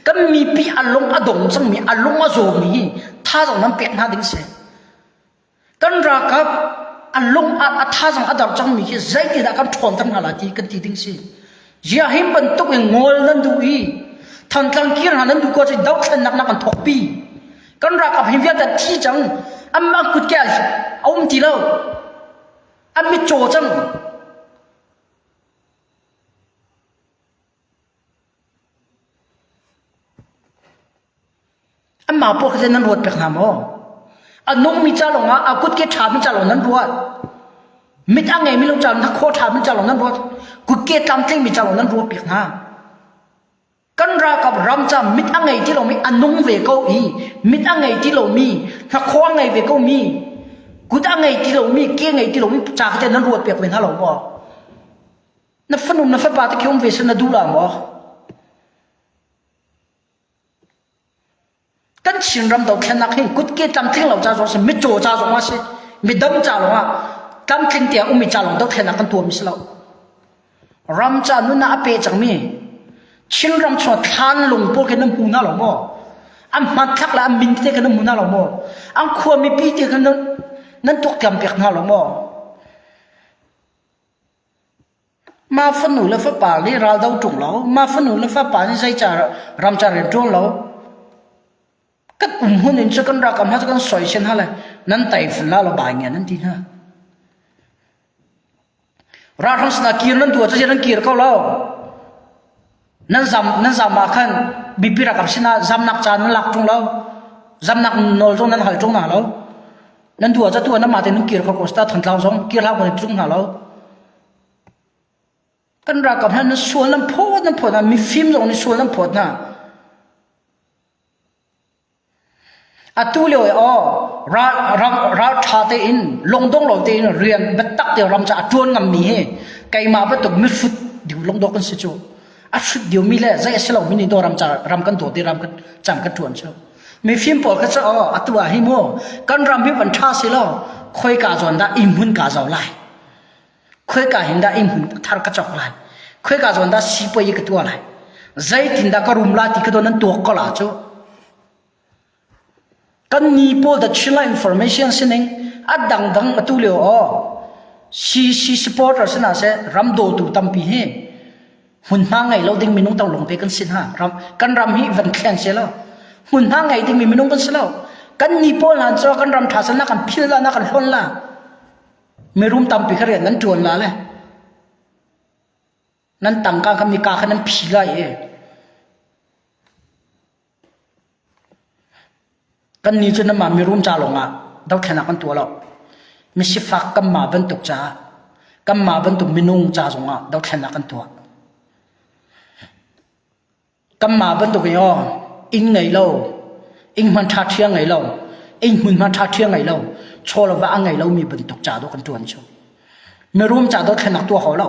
kan mipi a lung a dong cangmi a lung a zawmi hi thazaang nan pek hna ding si. Kan ralkap a lung a, a thazaang a dar cangmi hi zeitindah kan ṭhawnter hna lai ti kan ti ding si. Ziah hi bantuk in ngol nan duh i Thantlang kir hna nan duh ko cun dothlennak nak an thawkpi. Kan ralkap hi vialte thi cang anmah kutke a um ti lo. An mitcaw cang. Anmah pawl kha nan ruat pek hna maw? A nungmi ca lawngah a kutke ṭhami ca lawng nan ruat. Mit a ngeimi lo ca hnakhaw ṭhami ca lawng nan ruat. Kutke tlamtlingmi ca lawng nan ruat piak hna. Kan ralkap ram ca mit a ngei ti lomi a nung ve ko i mit a ngei ti lomi hnakhaw a ngei ve ko mi kut a ngei ti lomi ke ngei ti lomi ca kha nan ruat piak ve hna lo maw? Na fanu na fapa te khi um ve seh na duh la maw? Kan Chinram dothlennak hi kutke tlamtling lo ca zong si, mitcaw ca zong ah si, midam ca lawng ah tlamtling tiang ummi ca lawng dothlennak kan tuahmi si lo. Ram ca nunnak a pe cangmi Chinram chung thlan lung pawl khi nan hmu hna lo maw? An hmanthlak le an min te kha nan hmu hna lo maw? An khua mipi te kha nan nan tuaktiam piak hna lo maw? Mah fanu le fapa nih ral do ṭung lo, mah fanu le fapa nih zeica ram ca rian ṭuan lo. Kan um hmun in cu kan ralkap hna cu kan soisel hna le nan tai fun la lo bai ngia nan ti hna. Ralhrang sinah kir nan duh ahcun nan kir ko lo. Nan zam nan zam ah khan mipi ralkap sinah zamnak ca nan lak ṭung lo. Zamnak nawl zong nan hal ṭung hna lo. Nan duh ahcun tu ah nanmah tein nan kir kho ko sita Thantlang zong kir hlah nan ṭung hna lo. Kan ralkap hna nan sual nan phawt nan phawt hna mifim zong nih sual nan phawt hna. Atu lio i aw ral ram ral ṭha tein lungdong lo tein rian biatak te ram ca a ṭuan ngammi hi keimah bantuk mihrut diu lungdong kan si cu. A hrut diomi le zei a si lomi nih daw ram ca ram kan dawt i ram kan cam kan ṭuan cu. Mifim pawl kha cu aw atu ah hi mu kan ram hi van ṭha si law khoika zawn dah inn hmun kaa zau lai. Khoika hin dah inn hmun thar ka cawk lai? Khoika zawn dah sipuai ka tuah lai? Zeitindah ka rum la ti ka don an tuak ko la cu. Kan ni pawl the China information sining a dangdang atu lio aw CC supporter sina se ram dawtu tampi hi hmunhma ngei lo ding minung tang lawngte kan si hna ram kan ram hi van thlen se lo hmunhma ngei ding mi minung kan si lo kan ni pawl hna cu kan ram tha sana kan phil la na kan hlon la Mirum tampi kha rian nan ṭuan la le nan tangka kha mika kha nan phi lai i kannih cu nanmah mirum ca lawngah dothlennak kan tuah lo. Misifak kanmah bantuk caah kanmah bantuk minung ca zongah dothlennak kan tuah. Kanmah bantuk in aw inn ngei lo, inn hman ṭha ṭhia ngei lo, inn hmunhma ṭha ṭhia ngei lo, chaw le va a ngei lomi bantuk ca dawh kan ṭuan cu. Mirum ca dothlennak tuah hau lo.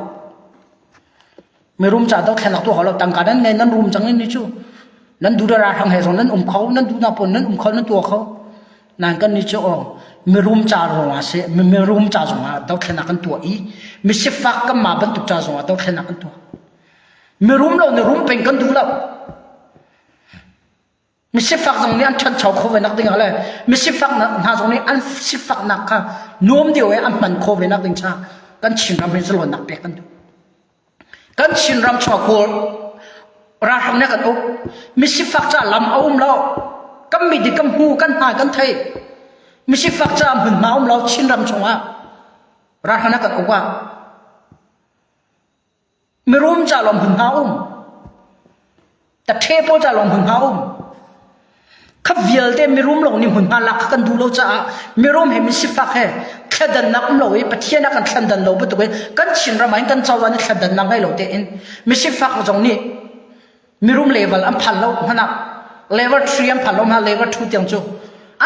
Mirum ca dothlennak tuah hau lo. Tangka nan ngei nan rum cang ni cu. Nan duh ralhrang he zong nan um kho, nan duhnak pawn nan um kho, nan tuah kho. Nain kan nih cu aw mirum ca zong ah seh, mirum ca zong ah dothlennak kan tuah i misifak kanmah bantuk ca zong ah dothlennak kan tuah. Mirum lo nih rum peng kan duh lo. Misifak zong nih an ṭhancho kho ve nak ding ah le misifak hna zong nih an sifaknak kha nuam deuh i an hman khawh ve nak ding caah kan Chinram hi zalawnnak pek kan duh. Kan Chinram chungah Kawl ralhrang nih kan uk. Misifak caah lam a um lo. Kan mit i kan hmu, kan hna kan thei. Misifak caah hmunhma um lo Chinram chungah ralhrang nih kan uk ah Mirum ca lawng hmunhma um. Tathe pawl ca lawng hmunhma um. Kha vialte mirum lawng nih hmunhma lak kha kan duh lo caah mirum he misifak he thledannak um lo i Pathian ah kan thlendan lo bantuk in kan Chinram ah hin kan cozah nih thlendannak ngei lo tein misifak zong nih mirum level an phan lo hmanh ah level 3 an phan lo hmanh level 2 tiang cu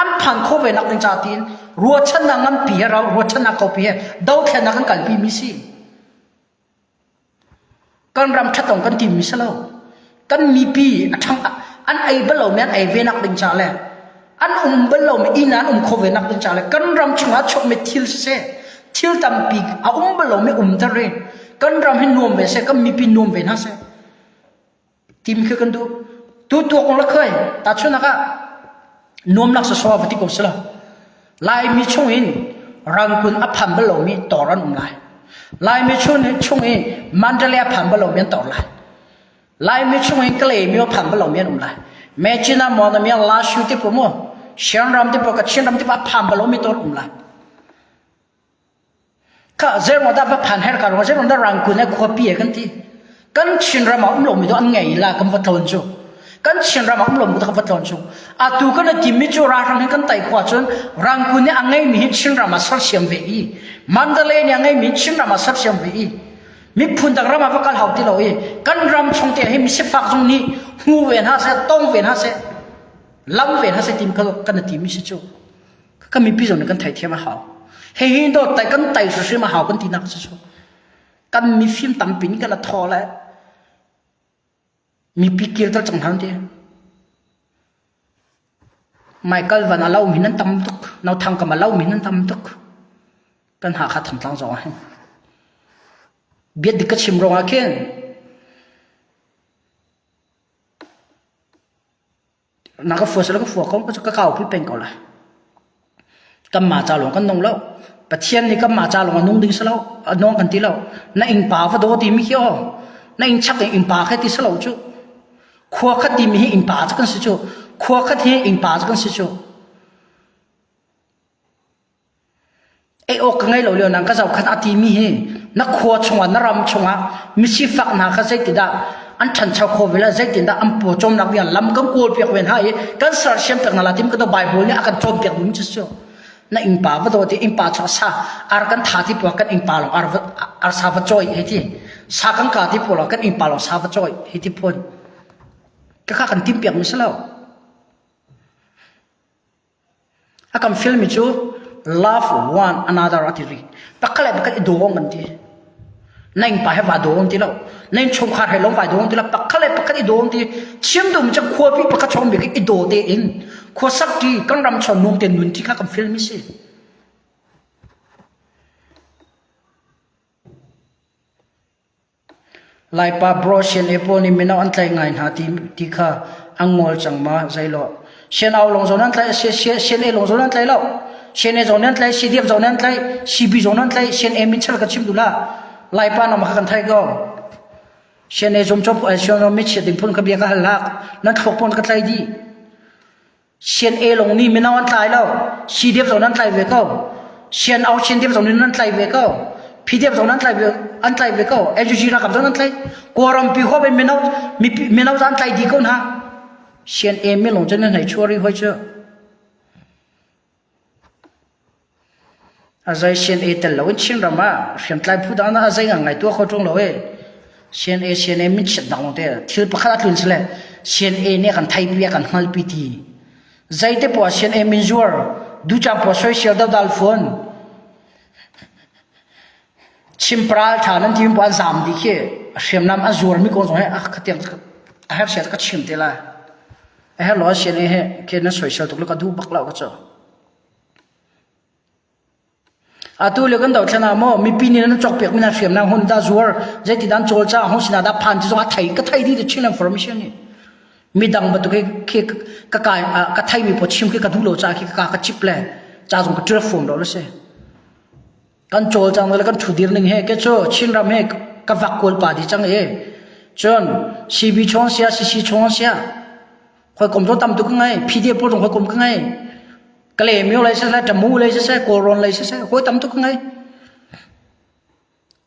an phan kho ve nak ding ca tiin ruahchannak nganpi he ruahchannak kaupi he dothlennak kan kalpi mi si. Kan ram ṭhat kan timmi si lo. Kan mipi a ṭhang an ei bal lomi an ei ve nak ding ca le an um bal lomi inn an um kho ve nak ding ca le kan ram chungah chuakmi thil siseh thil tampi a um bal lomi umter i. Kan ram hi nuam ve seh, kan mipi nuam ve hna seh. Tim khi kan duh. Tu tuak la khoi tahchunak ah nuamnak sasaw va ti ko sila. Laimi chung in Rangoon a phan bal lomi tor an um lai. Laimi chung chung in Mandalay a phan bal lomi an tor lai. Laimi chung in Kalaymyo a phan bal lomi an um lai. Mechina Monamia Lashu te pu mu Shan ram te pu Kachin ram te pu a phan bal lomi tor um lai. Kha zeiruang dah va phan her ka ruang zeiruang dah Rangoon he khuapi he kan ti. Kan Chinram ah um lomi tu an ngei la kan va tlawn cu. Kan Chinram ah um lomi tu kan va tlawn cu. Atu kan i timmi cu ralhrang he kan tai khua cun Rangoon nih a ngeimi hi Chinram ah sersiam ve i Mandalay nih a ngeimi Chinram ah sersiam ve i miphun dang ram ah va kal hau ti lo i kan ram chung te hi misifak zong nih hmu ve hna seh tong ve hna seh lam ve hna seh tim kan i timi si cu. Kan mipi zong nih kan theithiam a hau. Hihi dawt tai kan tai hrimhrim a hau kan tinak si cu. Kan mifim tampi nih kan a thaw le mipi kirter cang hna ti. Michael van a lo mi nan tam tuk. No thang kam a lo mi nan tam tuk. Kan Hakha Thantlang zong ah hin. Biat dik ka chim ruang ah khin Na ka fua sila ka fua ko ka kau pi peng ko lai. Kanmah ca lawng kan nung lo. Pathian nih kanmah ca lawng a nung ding si lo, a nung kan ti lo. Na innpa va daw timi khi aw, na inn chak in innpa kha ti si lo cu. Khua khat timi hi innpa cu kan si cu. Khua khat hi innpa cu kan si cu. Ei awk ka ngei lo lio nang ka zohkhat a timi hi na khua chungah na ram chungah misifak hna kha zeitindah an ṭhancho kho ve la zeitindah an paw cawmnak ding lam kan kawl piak ve hna i kan sersiam piak hna la tim ka Bible nih a kan cawnpiak mi cu cu na innpa va daw ti innpa chuak sa ar kan tha ti puak kan innpa lawng ar ar sa va cawi hei ti sa kan ka ti puak kan innpa lawng sa va cawi hei ti phun ka kha kan tim piak mi si lo A kan fialmi cu love one another a ti rih. Pakhat le pakhat i daw kan ti. Na innpa he vaa daw ti lo. Na innchungkhar he lawng vai daw ti lo. Pakhat le pakhat i daw ti. Chim duhmi cu khuapi pakhat chawng bik i daw tein khuasak ṭi kan ram chawn nuam tein nun ṭi kha kan fialmi si. Laipa bro CNA pawl nih mino an tlaih ngai hna ti kha an ngol cang ma zeilawh. CNO lawng zong an tlaih CNA lawng zong an tlaih lo. CNA zong an tlaih CDF zong an tlaih CB zong an tlaih CNA min chal ka chim duh la. Laipa nama kha kan thai ko. CNA zum chop CNA mi chiat ding phun ka bia ka hal lak. Nan thluak pon ka tlai dih. CNA lawng nih mino an tlai lo. CDF zong nan tlai ve ko. CNO CNDF zong nih nan tlai ve ko. PDF zong nan tlai ve an tlai ve ko. NUG ralkap zong nan tlai. Kawlram pi huap in mino mino an tlai dih ko hna. CNA mi lawng cu nan hei chuah rih hoi cu. A zei CNA tel loin Chinram ah hriamtlai phu dang a zei ngang ngai tuah kho ṭung lo e. CNA CNA min chiat dang lawng te thil pakhat a tlun sile CNA nih a kan theipi a kan hngalpi ti. Zeite poah CNA min zuar ducang poah soisel dodal fawn. Chim paral ṭha nan ti mi poah an zaam dih khi hriamnam a zuar mi kong zong he a khatiang a herh sia ka chim te lai. A herh lo CNA he khi nan soisel tuk le ka duh bak lo ka cu. Atu le kan dothlen ah maw mipi nih nan cawkpiak mi hna hriamnam hun dah zuar zeitin an cawlcang hung sinah dah phan ti zong a thei ka thei dih Chin information nih midang bantuk hi khi ka kai ka thei mi pawl chim khi ka duh lo ca khi ka ka chip le ca zong ka ṭial fom lo le si kan cawlcang le kan ṭhu dir ning he ke cu Chinram he ka vak kawl pa di cang e cun CB chong sia CC chong sia khoi kom zong tam tuk ka ngai PDF pawl zong khoi kom ka ngai Kalaymyo lei siseh, Tamu lei siseh, Kawlrawn lei siseh, hawi tam tuk ka ngei.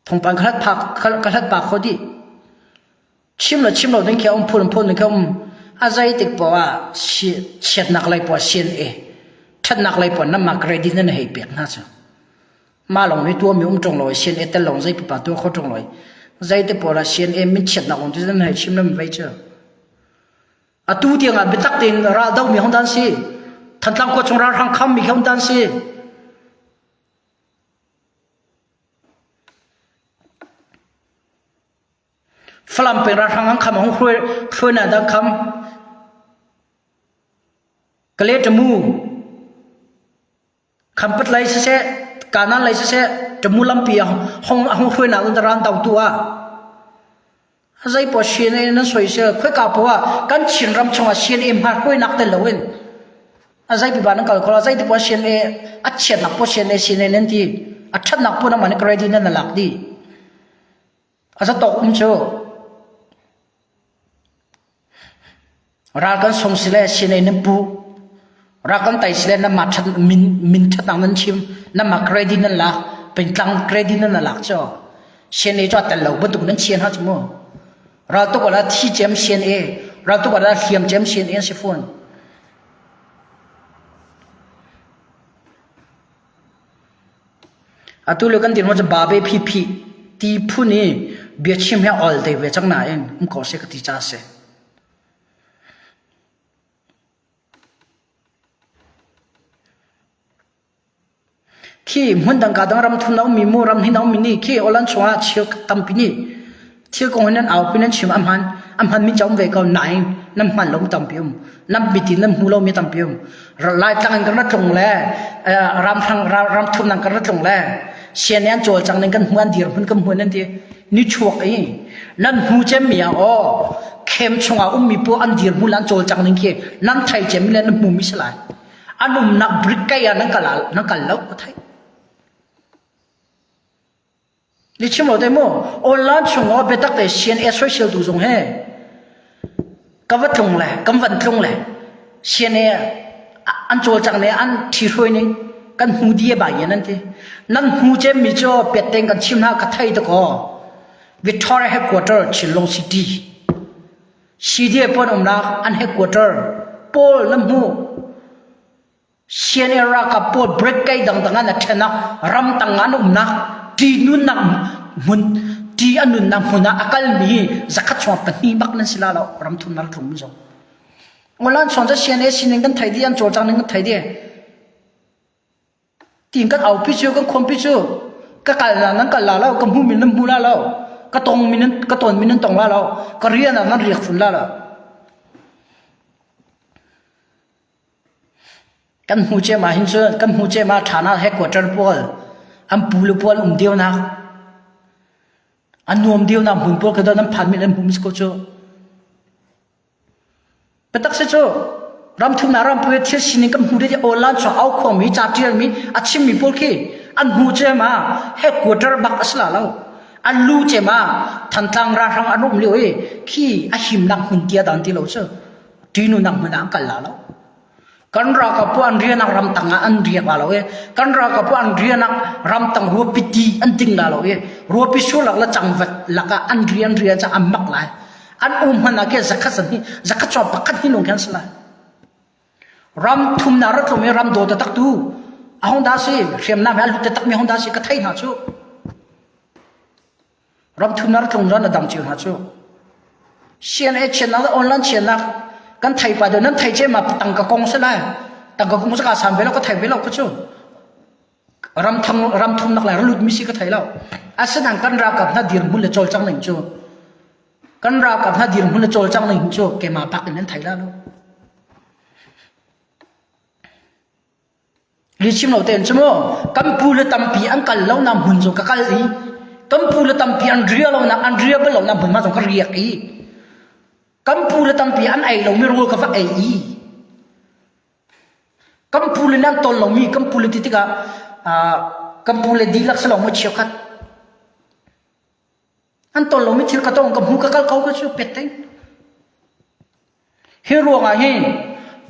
Thawngpang ka hlat phak ka hlat pa kho dih. Chim lo chim lo ding khi a um phun phun ding khi a um. A zei tik poah ah chiatnak lei poah CNA ṭhatnak lei poah namah credit nan hei pek hna cu. Mah lawng nih tuahmi um ṭung lo i CNA tel lawng zei pipa tuah kho ṭung lo i zei te poah ah CNA min chiatnak lawng cu nan hei chim nan vei cu. Atu tiangah biatak tein raldomi hong dan si. Thantlang khua chung ralhrang khammi khi hong dan si. Falam peng ralhrang an kham hong hruai hruai na dang kham. Kale tamu Khampat lei siseh. Kanan lei siseh Tamu lampi a hong a hong hruainak in ran dotu ah zei paoh CNA nan soisel khoika paoh ah kan Chin ram chungah CNA hma hruainak tel loin a zei pipa nan kal kho lo zei ti paoh CNA a chiatnak paoh CNA CNA nan ti a ṭhatnak paoh nangmah nih credit nan lak dih a zatawk um cu Ral kan sung si le sinei nan pu. Ral kan tai si le nanmah ṭhat min min ṭhatnak nan chim. Nanmah credit nan lak. Pengtlang credit nan lak cu. CNA cu a tel lo bantuk nan chia hna cu mu. Ral tuk ah thi cem CNA, ral tuk ah hliam cem CNA an si fawn. Atu lio kan dirhmun cu babe phiphi ti phun i biachim hi a ol te ve cang nain um ko seh ka ti ca a si. Khi hmun dang ka dang ram thum na ummi mu ram hin a ummi nih khi Holland chungah chil tampi nih Thil kong hi nan aupi nan chim a hman a hmanmi ca um ve ko nain nan hman lo tampi um nan mitin nan hmu lomi tampi um Laitlang in kan ra tlung le ramhrang ram thum nang kan ra tlung le sian an cawlcang ning kan hmu an dir hmun kan hmu nan ti ni chuak i nan hmu cem mi ah aw khem chungah ummi pu an dir hmun an cawlcang ning khi nan thei cem le nan hmu mi si lai an umnak brick kai ah nan kal nan kal lo ka thei Ni chim lo te mu online chung aw biatak te CNA soisel tu zong he ka va tlung le kan van tlung le CNA an cawlcang ne an thi hruai ning kan hmu di ba yen an ti nan hmu cem mi cu petteng kan chim hna ka thei to ko Victoria headquarter Chinlong City CDA pon umnak an headquarter pawl nan hmu CNA ralkap pawl break kai dangdang an a ṭhen ah ramtang an umnak ṭi nunnak hmun ṭi a nunnak hmun ah a kalmi zakhat chung pahnih bak nan si la lo ramthum ral tlung mi zong Ngolan chuan cu CNA sining kan thei dih an cawlcang ning kan thei dih tiin kan aupi cu kan khuampi cu ka kal na nan kal la lo ka hmu min nan hmu la lo ka tong min ka ton min nan tong la lo ka rian ah nan riak fun la lo Kan hmu cem ah hin cun kan hmu cem ah ṭhan ah headquarter pawl an pu le pawl um deunak an nuam deunak hmun pawl khi nan phan mi nan hmu ko cu. Biatak si cu ram thumnak ram pui thil sining kan hmu dih online chuak au khuangmi ca ṭialmi a chimmi pawl khi an hmu cem ah headquarter bak a si la lo. An lu cem ah Thantlang ralhrang an um lio i khi a himnak hmun tia dan ti lo cu. Ṭihnunak hmun ah an kal la lo. Kan ralkap pu an rianak ramtang ah an riak la lo i kan ralkap pu an rianak ramtang ruapi ti an ting la lo i ruapi sulak le cangvat lakah an rian rian ca an mak lai. An um hmanh ah khin zakhat san hi zakhat chuak pakhat hi lung khan si lai. Ram thumnak rat tlum i ram daw taktak tu a hong dah si hriamnam he a lut taktak mi hong dah si ka thei hna cu. Ramthumnak tlung ran a dang cio hna cu. CNA chiatnak le online chiatnak kan thei pa deuh nan thei ce ma tangka kong si lai. Tangka kong ka san ve lo ka thei ve lo ka cu. Ramthang ramthumnak lai lut mi si ka thei lo. Asinain kan ralkap hna dirhmun le cawlcang ning cu kan ralkap hna dirhmun le cawlcang ning cu keimah bak in nan thei la lo. Lihchim lo tein cu mu kan pu le tampi an kal lo nak hmun cu ka kal i kan pu le tampi an ria lo nak an ria bal lo nak hmun ma zong ka riak i kan pu le tampi an ei lomi rawl ka va ei i kan pu le nan ton lomi kan pu le ti tikah kan pu le dihlak si lo mu cheukhat an ton lomi thil ka tong ka hmu ka kal ko ka cu pet ting Hi ruangah hin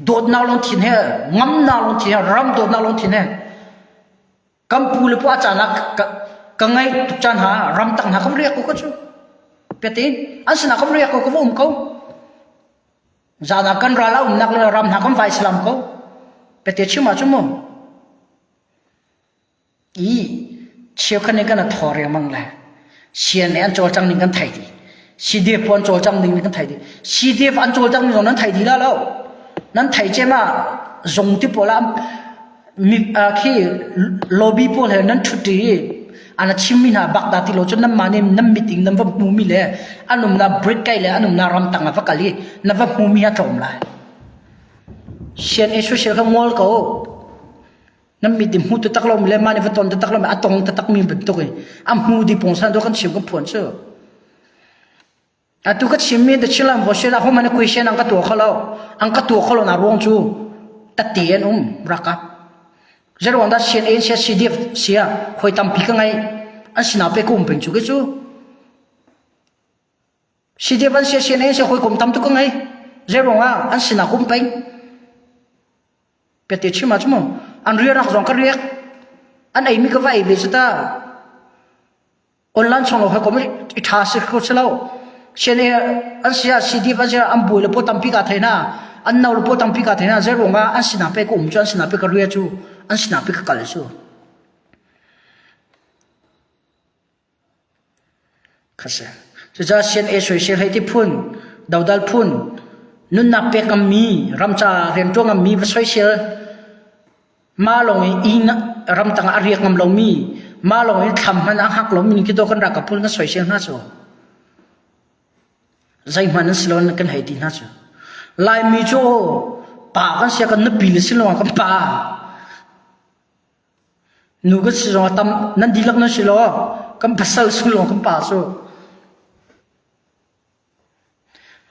dawtnak lungthin he ngamnak lungthin he ram dawtnak lungthin he kan pu le pu a caan ah ka, ka ngaih tuk caan ha ramtang hna kan riak ko ka cu piatin an sinah kan riak ko ka va um ko zan ah kan ral a umnak le ram hna kan vai salam ko piate chim ah cu mu I cheukhat nih kan a thaw riangmang le CNA an cawlcang ning kan thei dih. CDF an cawlcang ning kan thei dih. CDF an cawlcang ning zong nan thei dih la lo. Nan thei cem ah zung ti pawl ah mi khi lobby pawl he nan ṭhut i an a chimmi hna bak dah ti lo cun nanmah nih nan meeting nan va hmumi le an umnak brick kai le an umnak ramtang ah va kal i na va hmumi a tlawm lai. CNA social kha ngol ko. Nan mit i hmu taktak lomi le mah nih va ton taktak lomi a tong taktakmi bantuk in a hmu di pungsan dawh kan chim kan phuan cu. Atu ka chimmi The Chinland Voice ah homan question an ka tuah kho lo. An ka tuah kho lo na ruang cu tette an um raka. Zeruang dah CNA sia CDF sia khoi tampi ka ngai an sinah pe kum peng cu ke cu. CDF an sia CNA sia khoi kum tam tu ka ngai. Zeruang ah an sinah kum peng. Pete chim ah cu mu an rianak zong ka riak. An ei mi ka va ei ve cu ta. Online chung lo hawikom i ṭha si kho si lo. CNA an si ah CDF an si ah an buai le paw tampi ka thei hna. An no le paw tampi ka thei hna. Zei ruang ah an sinah pe ka um cu an sinah pe ka ria cu an sinah pe ka kal cu. Khase. Cucaah CNA soisel hei ti phun, dodal phun, nunnak pek ngammi, ramca rianṭuan ngammi va soisel Mah lawng i inn ramtang ah a riak ngam lomi, mah lawng i thlam hmanh a hngak lomi nih khi kan ralkap pawl kan soisel hna cu. Zeihmanh an si lo kan hei ti hna cu. Laimi cu pa kan sia kan nupi le si lo kan pa. Nu kan si zong tam nan dihlak nan si lo kan pasal si lo kan pa cu.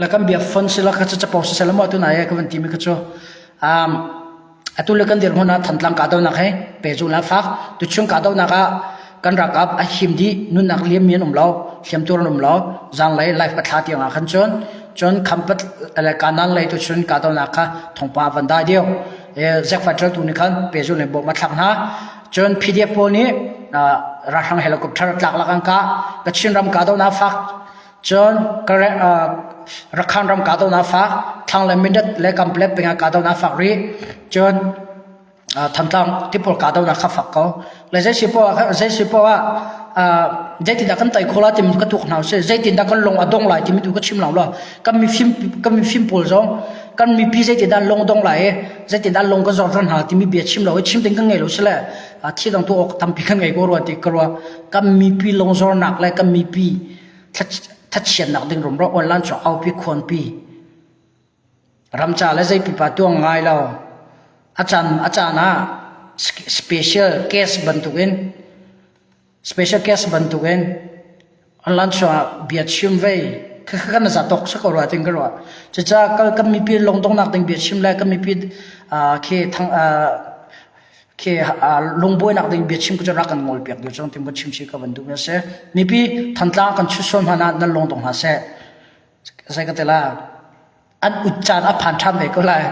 Le kan bia fon sila kha cu capo siseh maw tunai eh ka van timi kha cu um, atu le kan dirhmun ah Thantlang kahdohnak he pehzulh la fak tuchung kahdohnak ah kan ralkap a him dih nunnak liammi an um lo hliamtuar an um lo zanglei life ka thla tiang ah khan cun cun khampat le kanan lei tu chun kahdohnak kha thongpa van dai deu zek fighter tu nih khan pehzulh le bawm a thlak hna cun PDF pawl nih ralhrang helicopter tlak lak an kah Kachin ram kahdohnak fak Cun Rakhan ram kahdohnak fak, thlanglei Mindat le Kanpetlet peng ah kahdohnak fak rih. Cun Thantlang tipawl kahdohnak kha fak ko. Le zei si poah ah zei si poah ah zeitindah kan tei khawh lai timi ka tuak hna usih. Zeitindah kan lung a dong lai timi tu ka chim lo law. Kan mifim kan mifim pawl zong kan mipi zeitindah lung dong lai i zeitindah lung kan zor hna timi bia chim lo i chim ding kan ngei lo si le thi dang tu awk tampi kan ngei ko rua ti ka ruah. Kan mipi lungzornak le kan mipi thachiatnak ding rumro online cu aupi khuanpi ramca le zei pipa tuang ngai lo a caan a caan ah special case bantukin special case bantukin online chungah bia chim vei kan za tok sa ko rua ting ka ruah cucaah kal kan mipi lungdongnak ding bia chim le kan mipi khi thang Khi lungbuainak ding biachim cu rak kan ngol piak dih cang tim kan chim si ka van duh mi a si. Mipi Thantlang kan chut sual hna nan lung dong hna seh. Sai ka te la an ut caan a phan ṭhan ve ko lai.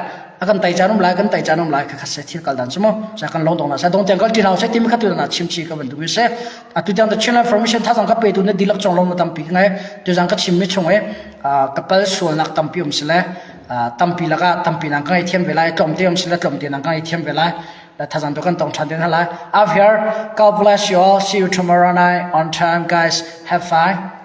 A kan tai caan um lai kan tai caan um lai kha kha se thil kal dan cu mu. Sa kan lung dong hna seh. Dong tiang kal ṭi hna seh timi kha tu na chim chi ka van duh mi si. Atu tiang the Chinland Formation thazang ka pe tu na dilak chong lom na tampi ngai. Tu zang ka chim mi chung e ka pal sualnak tampi um si le tampi lakah tampi nang ka ngaihthiam ve lai tlawmte um sila tlawmte nang ka ngaihthiam ve lai thazang tu kan tong ṭhan den lai I've here God bless you all see you tomorrow night on time guys have fun.